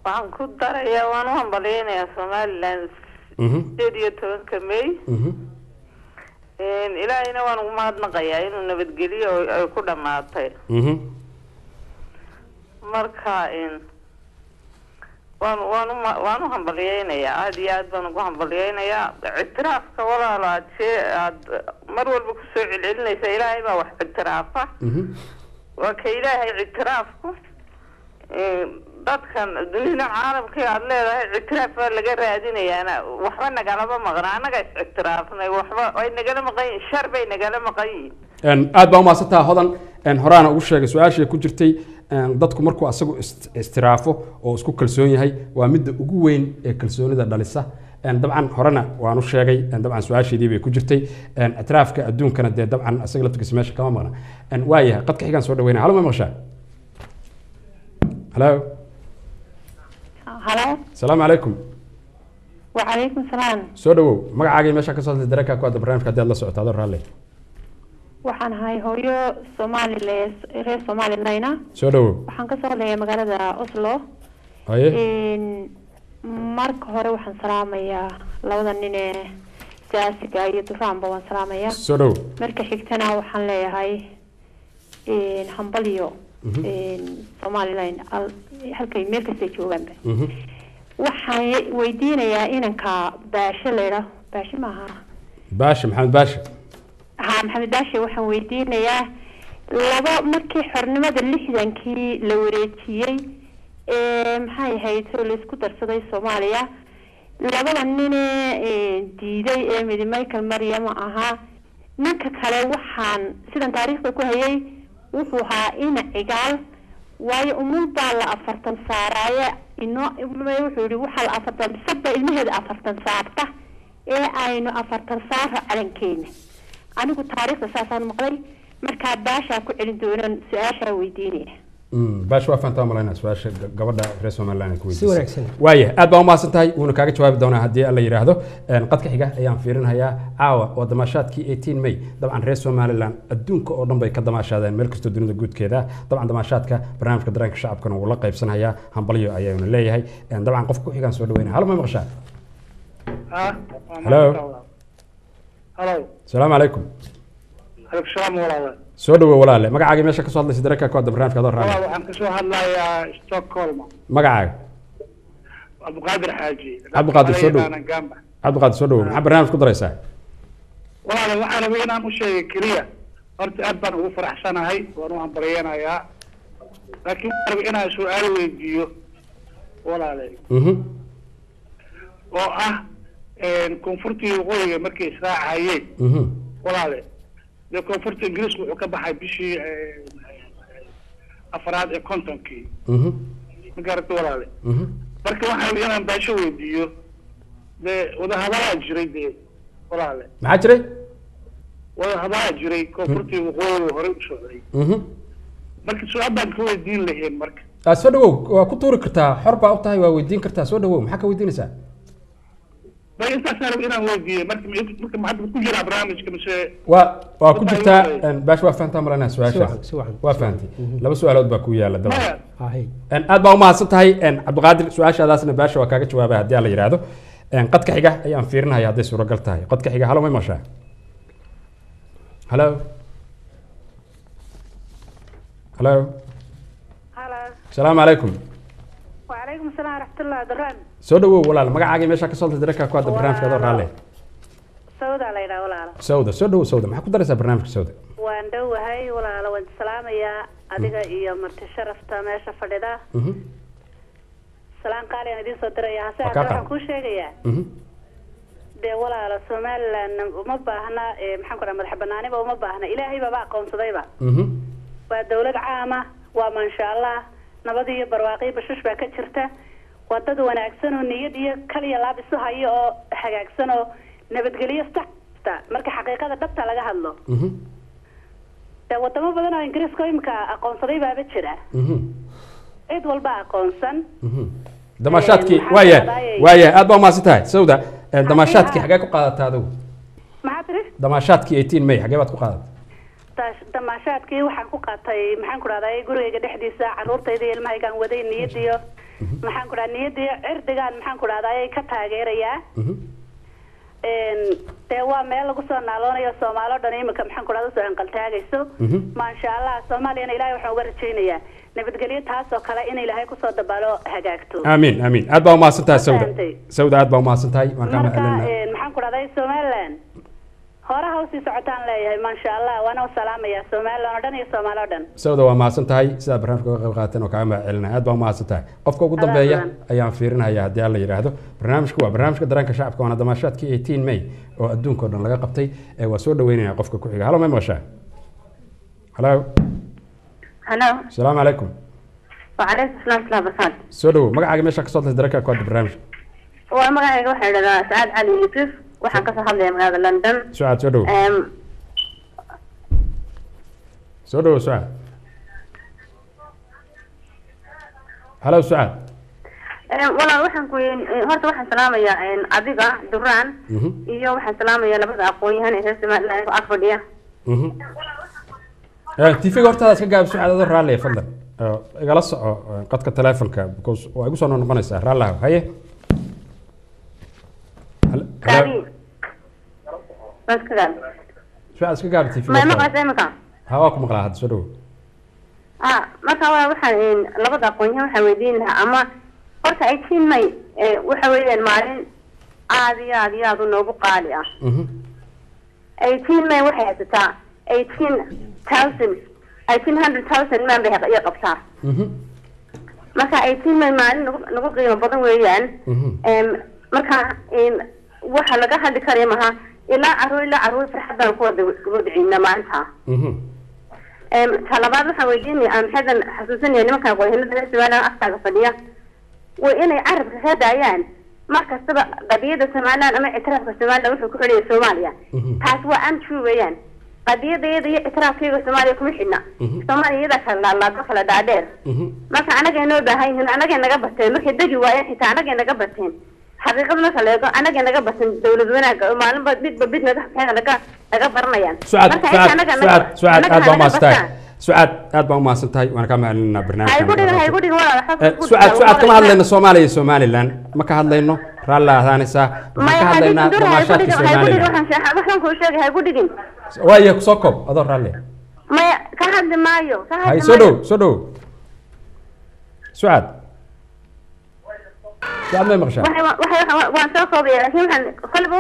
Waxaan ku darayaa, waan u hambalyeynayaa Somaliland 18-ka May. Ilaahayna waan ugu mahadnaqayaa inuu nabadgeliyo oo ay ku dhammaatay. Marka waan u hambalyeynayaa, aada iyo aad baan ugu hambalyeynayaa. Ictiraafka, walaalo, aad shee aad mar walba kusoo celcelinaysa, Ilaahay baa wax ictiraafa. Waa ka Ilaahay ictiraafku. Dadkan dunida caalamka aad leedahay ictiraaf baa laga raadinayaana, waxba nagalama maqna. Annaga is ictiraafnay, waxba way nagala maqan yihiin, shar bay nagala maqan yihiin. Aad baa umahadsantaha, Hodan. Horaana ugu sheegay su-aashii ku jirtay. Dadku markuu asagu istiraafo oo isku kalsoon yahay, waa midda ugu weyn ee kalsoonida dhalisa. Dabcan horena waan u sheegay, dabcan su-aasheedii bay ku jirtay. Ictiraafka adduunkana dee dabcan asaga laftigiisa meesha kama maqna. Waayahay, qadka xigaan soo dhaweynaya. Halo, ma maqashaa? Halo. Halo. Asalaamu calaykum. Wacalaykum salaam. Soo dhawow, magacaagii, meesha ka soo hadlay, dareenkaa ku hadda barnaamijka haddii aad la socoto, adoo raalli. Waxaan ahay hooyo Somaliles, reer Somalilayna. Soo dhawow. Waxaan kasoo hadlayaa magaalada Oslo. Haye. Marka hore waxaan salaamayaa labada nin ee siyaasiga iyo Duraanba, waan salaamayaa. Soo dhawow. Marka xigtana waxaan leeyahay hambalyo Somaliland halkay meel kastay joogaanba. Waxaan weydiinayaa inanka Baashe la yidhaaho, Baashe maaha? Baasha, Maxamed Baasha. Ha, Maxamed Baashe. Waxaan weydiinayaa laba, markii xornimada 60-kii la wareejiyey ee maxay ahayd oo laisku darsaday Soomaaliya, labada nine ee diiday ee midi Michael Maryam ahaa, ninka kale waxaan sidan taariikhda ku hayay wuxuu ahaa ina Cigaal, waayo umul baa la 40 saaraaye ino wuxuu yihi waxaa la 40 bisaba ilmaheeda 40 saarta ee aynu 40 saaro calankeena. Anigu taariikhda saasaan maqlay. Markaa Baashaa ku celin doonaan su-aashaa weydiinaya. Baasha, waa fahantaa malaynaa su-aasha gabadha reer Somaliland ay ku Si weydiisay. wanaagsan. Waaya, aad baa umahadsan tahay, wuuna kaaga jawaabi doonaa haddii Alla yidhaahdo. Qadka xiga ayaan fiirinhayaa. Caawa waa damaashaadkii 18 May. Dabcan reer Somaliland adduunka oo dhan bay ka damaashaadeen, meel kastoo dunida guudkeeda. Dabcan damaashaadka barnaamijka Dareenka Shacabkana wuu la qaybsanhayaa, hambalyo ayaanu leeyahay. Dabcan qofka ku xigaan soo dhaweynaya. Halo, ma maqashaa? Hello. Halo. Asalaamu calaykum. Aleykum salaam, walaale. Soo dhawow, walaale. Magacaaga, meesha ka soo hadlaysa, dareenka ku hadda barnaamijka, adoo walaal raalli. Waxaan kasoo hadlayaa Stockholm. Magacaaga? Cabdiqaadir Xaaji. Cabdiqaadir, soo dhow. Yaqaana Gamba. Cabdiqaadir, soo dhawow. Maxaa barnaamij ku daraysaa? Walaale, waxaan rabay inaan u sheegay keliya, horta aad baan ugu faraxsanahay, waan u hambalyeynayaa, laakiin waxaan rabay inaan su-aal weydiiyo, walaale, oo ah koonfurtii waqooyiga markay israacayeen, walaale, dee koonfurta Ingiriisku wuxuu ka baxay bishii afraad ee 50-kii, ma garata, walaale? Marka waxaan rabay inaan Baasho weydiiyo, dee wadahadalaa jiray dee, walaale. Maxaa jiray? Wadahadalaa jiray koonfurtii waqooyiga horey u socday. Marka su-aal baan ka weydiin lahayn marka. Soo dhawow, waa ku tuuri kartaa, xor baa u tahay, waa weydiin kartaa. Soo dhawow, maxaa ka weydiinaysaa? Bay intaasaan rabay inaan weydiiyo. Marka ma hadda ku jiraa barnaamijka mise? Waa ku jirtaa. Baash, waa fahantaa malanaa su-aashaas? Si wacan, si wacan. Waa fahantay. Laba su-aalood baa ku yaala dabcan. Maya. Haye. Aad baa umahadsan tahay, Cabdiqaadir. Su-aashaadaasna Baasha waa kaaga jawaabay haddii Alla yidhaahdo. Qadka xiga ayaan fiirinaya hadday suuragal tahay. Qadka xiga, halo, may maqashaa? Halo, halo. Halo. Asalaamu calaykum. Wacalaykum asalaam waraxmatullah, Duraan. Soo dhawow, walaal. Magacaaga, meesha ka soo hadlay, dareenka ku hadda barnaamijka, adoo raalle. Sawda la yidhaha, walaalo. Sawda, soo dhawow. Sawda, maxaa ku daraysaa barnaamijka, Sawda? Waan dhowahay, walaalo. Waan salaamayaa adiga iyo marti sharafta meesha fadhida. Salaan qaali aan idiin soo diraya. Hase Waa kaa haddee waxaan qaad. kuu sheegayaa, dee walaalo, Somaliland uma baahna maxaan ku dhaha, madax banaaniba uma baahna. Ilaahay baaba aqoonsadayba. Waa dawlad caama, waa maasha Allah, nabad iyo barwaaqo iyo bashush baa ka jirta. Waa dad wanaagsan oo niyad iyo kaliya laab isu hayo oo hagaagsan oo nabadgelyo saxta marka xaqiiqada dhabta laga hadlo. Dee wadamo badan oo Ingiriiska oo imika aqoonsaday baaba jira. Cid walba aqoonsan. Damaashaadkii Maxaa waayahay. dhacday? Waayahay, aad baa umahadsan tahay, Sawda. Damaashaadkii xagee ku qaadataa adigu? Maxaa tiri? Damaashaadkii 18 May xagee baad ku qaadatay? Damaashaadkii waxaan ku qaatay, maxaan ku dhahday, gurigayga dhexdiisa, caruurtayda iyo ilmahaygaan waday, niyadiyo, maxaan ku dhahay, niyadiyo cirdigaan, maxaan ku dhahday, ka taageerayaa. Dee waa meel lagu soo naaloonayo Soomaali oo dhan imika, maxaan ku dhahda, soo anqaltaagayso. Maasha Allah, Soomaaliyana Ilaahay waxaan uga rajaynayaa nabadgelyo taas oo kale in Ilaahay kusoo dabaalo, hagaagto. Aamiin, aamiin. Aad baa umahadsan tahay, Sawda. Fahamtay. Sawda, aad baa umahadsan tahay, waan kaa Marka mahadcelinaa. Maxaan ku dhahday, Somaliland hore ha usii socotaan leeyahay. Maasha Allah, waana u salaamayaa Somaliland oo dhan iyo Soomaali oo dhan. Sawda, waa mahadsan tahay sidaa barnaamijka uga qayb qaateen oo kaaga mahad celinaya. Aad baa umahadsan tahay. Qofka ugu Adaa dambeeya mudan. ayaan fiirinaya haddii Alla yidhaahdo. Barnaamijku waa barnaamijka dareenka shacabka, waana damaashaadkii 18 May oo adduunka oo dhan laga qabtay. Waa soo dhaweynaya qofka ku xiga. Halo, may maqashaa? Halo. Hello. Asalaamu calaykum. وعليكم السلام ورحمة الله وبركاته. Soo dhawow, magacaaga, meesha ka soo hadlaysa, dareenka ku hadda barnaamijka. Waa magacayga waxaa la yidhahdaa Sacaad Cali Yuusuf, waxaan kasoo hadlayaa magaalada London. Sucaad, soo dhawow. Soo dhawow, Sucaad. Halo, Sucaad. Walaal, waxaan ku horta waxaan salaamayaa adiga Duraan iyo waxaan salaamayaa labada aqoon-yahan ee reer Somaliland ee ag fadhiya. TV-ga hortaada iska gaab, Sucaad, adoo raalliya. Fadlan igala soco qadka telefonka because waa igu soo noqonaysaa. Raalli ahow. Haye. Halo. Gaabi. Waa iska gaabi. Sucaad, iska gaab TV-ga Ma hortaada. maqlaysaa imika? Ha, waa ku maqlaa hadda. Soo dhawow. Ah, marka waa waxaan labada aqoon-yahan waxaan weydiin lahaa ama horta 18 May waxa weeyaan maalin aad iyo aad iyo aad u noogu qaali ah. 18 May waxay haysataa 18,000, 1800,000 man bay iyo qabtaa. Marka 18 May maalin nagu qiimo badan weeyaan. Marka waxa laga hadli karaya maha, ilaa caruur, ilaa caruur farxad baan ku wada wadciina maanta. Ta labaad waxaan weydiinaya aan maxaydan xasuusinaya nimanka aqoon-yahanada reer Somaliland afkaaga fadhiya, waa inay carabka ka daayaan mar kastaba qadiyada Somaliland ama ictiraafka Somaliland wuxuu ku xidhaya Soomaaliya. Taas waa untrue weeyaan. Qadiyadayada iyo ictiraafkayga Soomaaliya kuma xidhna. Soomaaliya iyadaa kala laalaado, kala dhaadheer. Marka anagay noo baahan yihiin, anagay naga bateen. Markay degi waayeen xitaa anagay naga bateen. Xaqiiqada marka la eego, anagay naga bateen dowlad wanaagga oo maalinba midba mid madaxkeeda laga baranayaan. Sucaad. Marka Sucaad. inta anaga Sucaad, Sucaad, anaga aad baa naga umahadsan tahay. bataan. Sucaad, aad baa umahadsan tahay, waana kaa mahadcelinaa Ha igu dhigin, ha barnaamijka. igu dhigin walaal, waxba ku Sucaad, dhigin. Sucaad, kama hadlayno Soomaaliya iyo Somaliland, ma ka hadlayno. Raalli ahaanaysaa. Waxaan Maya ka hadlaynaa ha igu damaashaadka dhigin, ha igu dhigin. Somaliland. Waxaan kuu sheegay, ha igu dhigin. Waaya, kusoo koob adoo raalli. Maya, ka hadli maayo, ka hay hadli soo maayo. dhow, soo dhow, Sucaad. Sucaad, may maqashaa? Waxay waan soo koobaya, laakiin waxaan kolba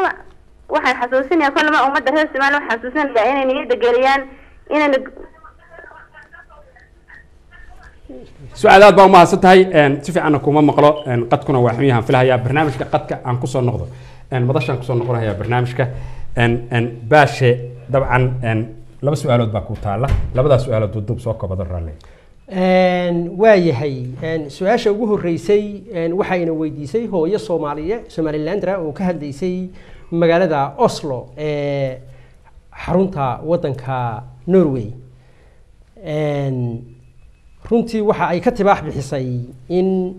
waxaan xasuusinayaa kolba ummadda reer Soomaaliya, waxaan xasuusinayaa inay niyadda geliyaan inayna Sucaad, aad baa umahadsan tahay. Si fiicanna kuma maqlo, qadkuna waa xun yahan filahayaa. Barnaamijka qadka aan kusoo noqdo, madashaan kusoo noqonayaa barnaamijka. Baashe, dabcan laba su-aalood baa ku taala. Labadaas su-aalood duuduub soo koobado, raalli. Waa yahay. Su-aasha ugu horreysay waxayna weydiisay hooyo Soomaaliye Somalilandra oo ka hadlaysay magaalada Oslo ee xarunta waddanka Norway. Runtii waxa ay ka tibaax bixisay in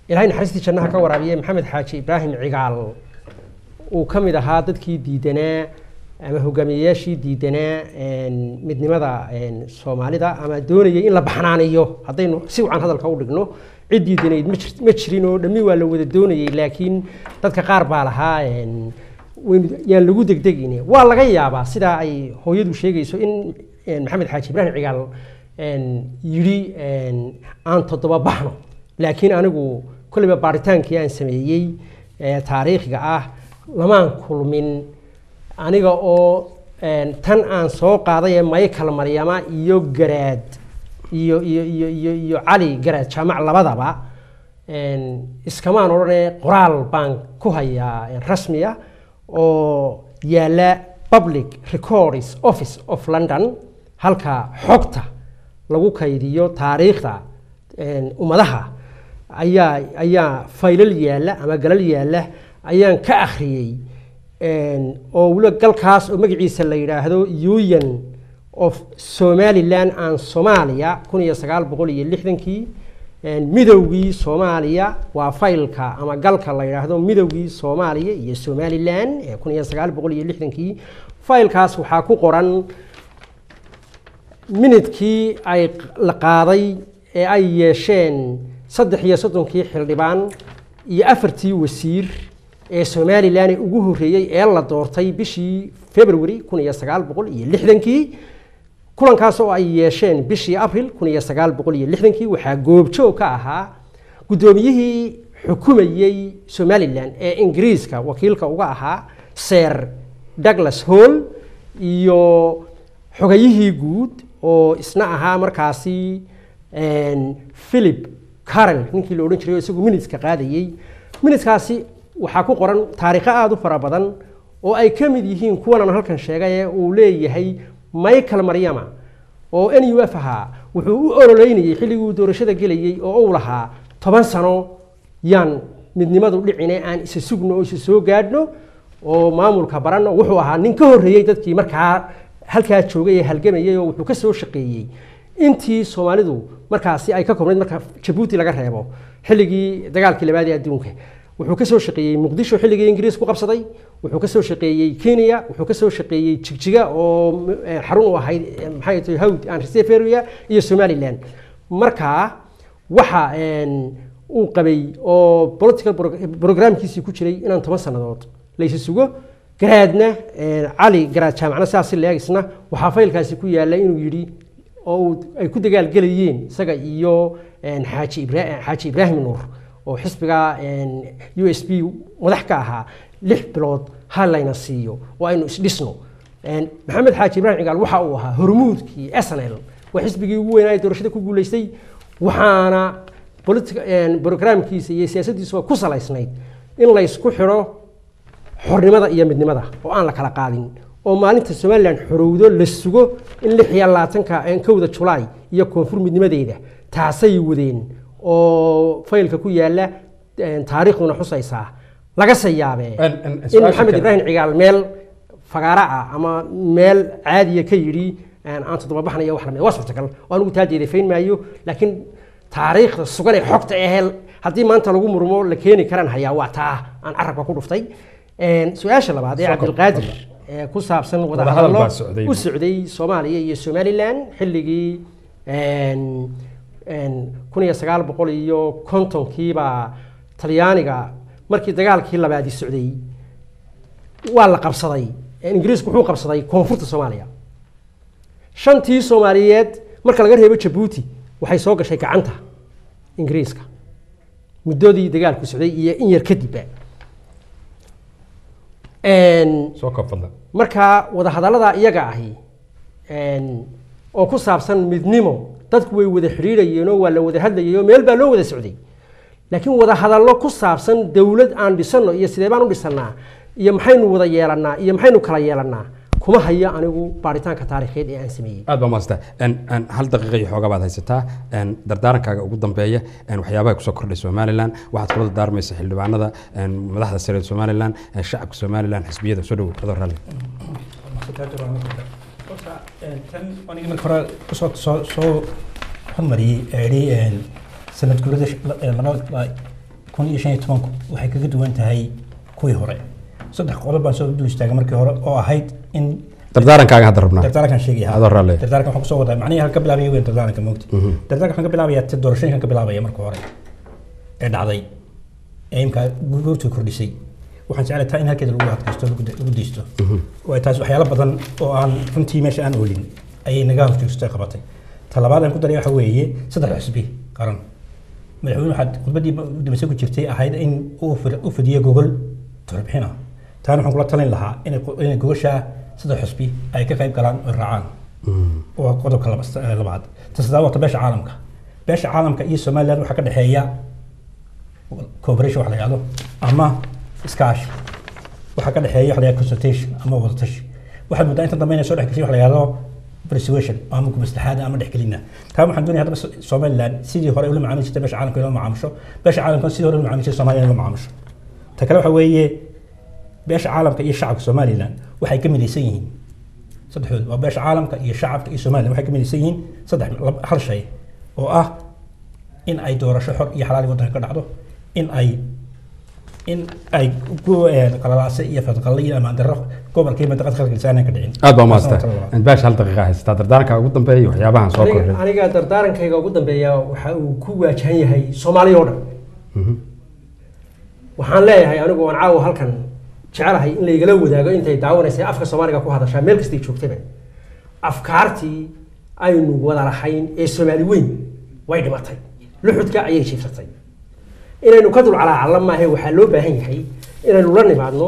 Ilaahay naxariistii jannaha ka waraabiyey Maxamed Xaaji Ibraahim Cigaal uu ka mid ahaa dadkii diidanaa ama hogaamiyeyaashii diidanaa midnimada Soomaalida ama doonayay in la baxnaaniyo. Haddaynu si wacan hadalka u dhigno, cid diidanayd ma jirin oo dhammi waa la wada doonayay, laakiin dadka qaar baa lahaa yaan lagu degdegin. Waa laga yaabaa sidaa ay hooyadu sheegayso in Maxamed Xaaji Ibraahim Cigaal yidhi aan toddoba baxno, laakiin anigu kolleyba baaritaankii aan sameeyey ee taariikhiga ah lamaan kulmin. Aniga oo tan aan soo qaaday ee Michael Maryama iyo Garaad iyo Cali Garaad Jaamac labadaba iskamaan odhanee, qoraal baan ku hayaa rasmi ah oo yaala Public Records Office of London, halka xogta lagu kaydiyo taariikhda ummadaha ayaa faylal yaalla ama galal yaalla ayaan ka akhriyey, oo weliba galkaas oo magaciisa la yidhaahdo Union of Somaliland and Somalia 1960-kii. Midowgii Soomaaliya waa faylka ama galka la yidhaahdo midowgii Soomaaliya iyo Somaliland ee 1960kii. Faylkaas waxaa ku qoran minidkii ay la qaaday ee ay yeesheen 33kii xildhibaan iyo 4tii wasiir ee Somaliland ee ugu horreeyey ee la doortay bishii February 1960kii. Kulankaas oo ay yeesheen bishii April 1960kii waxaa goobjoog ka ahaa guddoomiyihii xukumayey Somaliland ee Ingiriiska wakiilka uga ahaa Sir Douglas Hall iyo xogayihii guud oo isna ahaa markaasi Philip Carrel, ninkii la odhan jiray oo isagu minidka qaadayey. Minidkaasi waxaa ku qoran taariikho aada u fara badan oo ay ka mid yihiin kuwan aan halkan sheegay ee uu leeyahay Michael Maryama oo NUF ahaa. Wuxuu u ololeynayay xilligii uu doorashada gelayay oo uu lahaa 10 sano yaan midnimadu dhicine, aan isa sugno oo isa soo gaadhno oo maamulka baranno. Wuxuu ahaa nin ka horreeyey dadkii markaa halkaa joogay ee halgamayay, oo wuxuu ka soo shaqeeyey intii Soomaalidu markaasi ay ka koobnayd marka Jabuuti laga reebo xilligii dagaalkii labaad ee adduunka. Wuxuu ka soo shaqeeyey Muqdisho xilligii Ingiriisku qabsaday, wuxuu ka soo shaqeeyey Kenya, wuxuu ka soo shaqeeyey Jigjiga oo xarun u ahayd maxay tahay Hawd and Reserve Area iyo Somaliland. Markaa waxa uu qabay oo political programkiisii ku jiray inaan 10 sannadood la isa sugo. Garaadna Cali Garaad Jaamacna sidaas leeg isna waxaa faylkaasi ku yaalla inuu yidhi oo ay ku dagaalgelayeen isaga iyo Xaaji Ibraahim Nuur oo xisbiga USP madax ka ahaa, 6 bilood ha layna siiyo oo aynu isdhisno. Maxamed Xaaji Ibraahim Cigaal waxa uu ahaa hormuudkii SNL, waa xisbigii ugu weynaa ee doorashada ku guuleystay, waxaana programkiisa iyo siyaasaddiisu ku salaysnayd in la isku xidho xornimada iyo midnimada oo aan la kala qaadin, oo maalinta Somaliland xorowdo la sugo in 26-ka 1 Julaay iyo koonfur midnimadeeda. Taasay wadeen oo faylka ku yaalla, taariikhduna xusaysaa. Laga sayaabee in Maxamed Ibraahim Cigaal meel fagaara ah ama meel caadiya ka yidhi aan 7 baxnaya wax lamid, waa suurtagal oo anigu taa jeedafayn maayo, laakiin taariikhda sugan ee xogta ehel haddii maanta lagu murmo la keeni karaan hayaa waa taa aan carabka ku dhuftay. Su-aasha labaad ee Cabdilqaadir ee ku saabsan wadahadallo u socday Soomaaliya iyo Somaliland xilligii 1950kiibaa Talyaaniga markii dagaalkii labaadi socday waa la qabsaday. Ingiriisku wuxuu qabsaday koonfurta Soomaaliya. 5tii Soomaaliyeed marka laga reebo Jabuuti waxay soo gashay gacanta Ingiriiska muddadii dagaalku socday iyo in yar kadibba. Marka wadahadallada iyaga ahi oo ku saabsan midnimo dadku way wada xiriirayeen oo waa la wada hadlayay oo meel baa loo wada socday, laakiin wadahadallo ku saabsan dowlad aan dhisanno iyo sidee baan u dhisannaa iyo maxaynu wada yeelannaa iyo maxaynu kala yeelannaa kuma hayo anigu baaritaanka taariikheed ee aan sameeyey. Aad baa maastaa. 1 daqiiqa iyo xoogaa baad haysataa. Dardaarankaaga ugu dambeeya, waxyaabaha kusoo kordhay Somaliland, waxaad kula dardaarmaysa xildhibaanada, madaxda sare ee Somaliland, shacabka Somaliland, xisbiyada soo dhowow adoo raalli. Tan aniga marka hore kusoo soo hormariyey eedhi sanad guurada 2015 waxay kaga duwan tahay kuwii hore. 3 qodob baan soo dul istaagay markii hore oo ahayd in dardaarankaaga hadda rabnaa. Dardaarankan sheegaya. Adoo raalli. Dardaarankan waxaan kusoo wadaa macnihii halka bilaabaya weyn dardaaranka moogta. Dardaaranka waxaan ka bilaabayaa doorashooyinkan ka bilaabaya marka hore ee dhacday ee imka guurtu kordhisay. Waxaan jeclahay taa in halkeeda lagu adkaysto, lagu deysto. Oo taas waxyaalo badan oo aan runtii meesha aan oolin ayay naga horjoogstay qabatay. Ta labaad aan ku daray waxa weeye 3 xisbi qaran. Madaxweynuhu waxaad khudbaddii u dambeysay ku jirtay ahayd in uu u fidiyo gogol tarbixin ah. Taana waxaan kula talin lahaa inay gogosha 3 xisbi ay ka qayb galaan oo raacaan. Waa qodobka labaad. Ta saddexaad waa beesha caalamka. Beesha caalamka iyo Somaliland waxaa ka dhexeeya cooperation wax la yiraahdo ama iskaashi. Waxaa ka dhexeeya wax la yiraahdo consultation ama wadatashi. Waxaad muddaa inta dambe inay soo dhex gashay wax la yiraahdo persuasion ama ku maslaxaad ama dhexgelina. Taa waxaan doonayaa hadaba Somaliland sidii hore ula macaamili jirtay beesha caalamka ula macaamisho, beesha caalamka sidii hore ula macaamili jirtay Somaliland ula macaamisho. Ta kale waxa weeye beesha caalamka iyo shacabka Somaliland waxay ka midaysan yihiin saddexdood, waa beesha caalamka iyo shacabka iyo Somaliland waxay ka midaysan yihiin hal shay oo ah In ay doorasho xor iyo xalaal waddanka ka dhacdo, in ay ku qalalaase iyo fadqalle iyo ammaan darro gobolka iyo mantaqada khalkalisaan ka dhicin. Aad baa umahadsantay. Baash, hal daqiiqa haysataa, dardaaranka ugu dambeeya iyo waxyaabahan soo kordhay. Aniga dardaarankayga ugu dambeeya waxa uu ku waajahan yahay Soomaaliya oo dhan. Waxaan leeyahay anigu waan caawa halkan jecelahay in laygala wadaago intay daawanaysa afka Soomaaliga ku hadashaa meel kastay joogtaba, afkaartii aynu wada lahayn ee Soomaali weyn way dhimatay, luxudka ayay jiifsatay. Inaynu ka dul calaacallo maahe, waxaa loo baahan yahay inaynu la nimaadno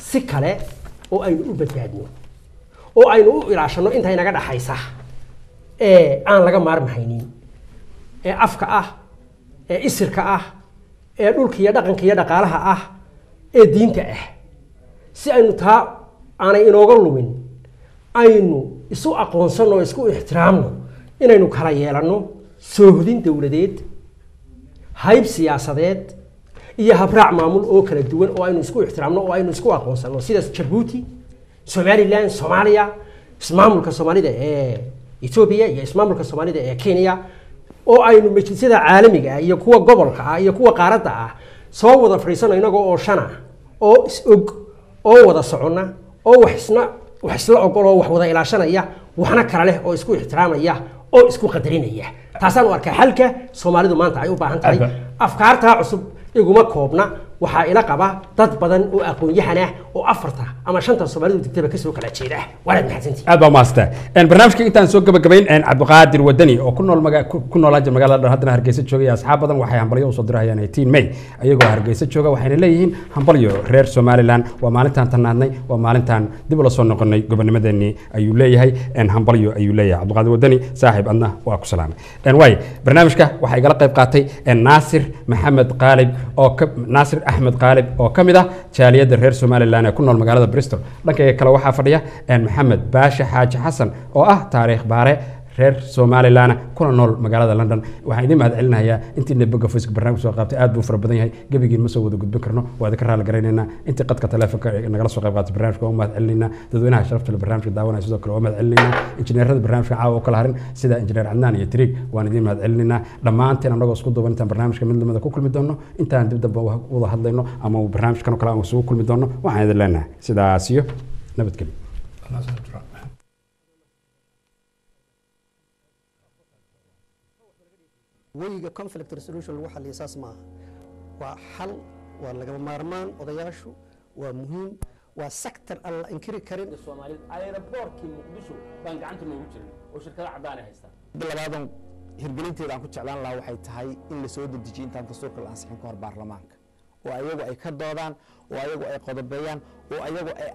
si kale oo aynu u badbaadno oo aynu u ilaashanno inta inaga dhaxaysa ee aan laga maarmahaynin, ee afka ah, ee isirka ah, ee dhulka iyo dhaqanka iyo dhaqaalaha ah, ee diinta ah, si aynu taa aanay inooga lumin, aynu isu aqoonsanno oo isku ixtiraamno, inaynu kala yeelanno soohodin dowladeed, hayb siyaasadeed iyo habraac maamul oo kala duwan oo aynu isku ixtiraamno oo aynu isku aqoonsanno, sidaas Jabuuti, Somaliland, Soomaaliya, ismaamulka Soomaalida ee Etoobiya iyo ismaamulka Soomaalida ee Kenya, oo aynu majlisyada caalamiga ah iyo kuwa gobolka ah iyo kuwa qaaradda ah soo wada fadhiisano inagoo oo shan ah oo is og oo wada soconna oo wax isna wax isla ogol oo wax wada ilaashanaya, waxna kala leh, oo isku ixtiraamaya oo isku qadarinaya. Taasaan u arkaa xalka Soomaalidu maanta ay u baahan tahay. Afkaartaa cusub iguma koobna, waxaa ila qaba dad badan oo aqoon-yahan ah oo afarta ama shanta Soomaalidu degtaba kasoo kala jeeda. Waanaad mahadsantihiin. Aad baa umahadsantay. Barnaamijka intaan soo gabagabayn, Cabdiqaadir Wadani oo ku nool maga ku noolaa jira magaalada Dhan, haddana Hargeysa joogay, asxaab badan waxay hambalyo usoo dirahayaan 18 May ayagoo Hargeysa jooga, waxayna leeyihiin hambalyo reer Somaliland, waa maalintaan tanaadnay, waa maalintaan dib ula soo noqonay gobonimadeenii ayuu leeyahay. Hambalyo ayuu leeyahay Cabdiqaadir Wadani. Saaxiib, adna waa ku salaamay. Waay, barnaamijka waxaa igala qayb qaatay Naasir Maxamed Qaalib oo ka Naasir Axmed Qaalib oo ka mid ah jaaliyadda reer Somaliland ee ku nool magaalada Bristol. Dhankayga kale waxaa fadhiya Maxamed Baashe Xaaji Xasan oo ah taariikh baare reer Somaliland kuna nool magaalada London. Waxaan idin mahad celinayaa intiina boga Facebook barnaamij soo qaabtay, aad buu fara badan yahay, gebigiin ma soo wada gudbin karno, waa idinka raali garaynaynaa. Intii qadka taleefonka nagala soo qayb qaatay barnaamijka waa u mahad celinaynaa. Dadweynaha sharafta leh barnaamijka daawanaya sidoo kale waa mahad celinaynaa. Injineerada barnaamijka caawa u kala harin sida injineer Cadnaan iyo Tariig waan idin mahad celinaynaa. Dhammaanteen annagoo isku duuban intaan barnaamijka mid lamida ku kulmi doono, intaan dib dambe wada hadlayno ama barnaamijkan oo kale aan isugu kulmi doono, waxaan idin leenahay sidaas iyo nabadgelyo. Weyga conflict resolution lagu xaliyo saas maaha, waa xal, waa lagama maarmaan, odayaashu waa muhiim, waa sector aan la inkiri karin. Soomaalida aeroboortkii Muqdisho baan gacanta noogu jirin oo shirkado cadaan ay haystaan. Labaadan hirgelinteeda aan ku jeclaan lahaa waxay tahay in la soo dedejiyo intaan dastuurka la ansixin ka hor baarlamaanka, oo ayagu ay ka doodaan, oo ayagu ay qodobeeyaan, oo ayagu ay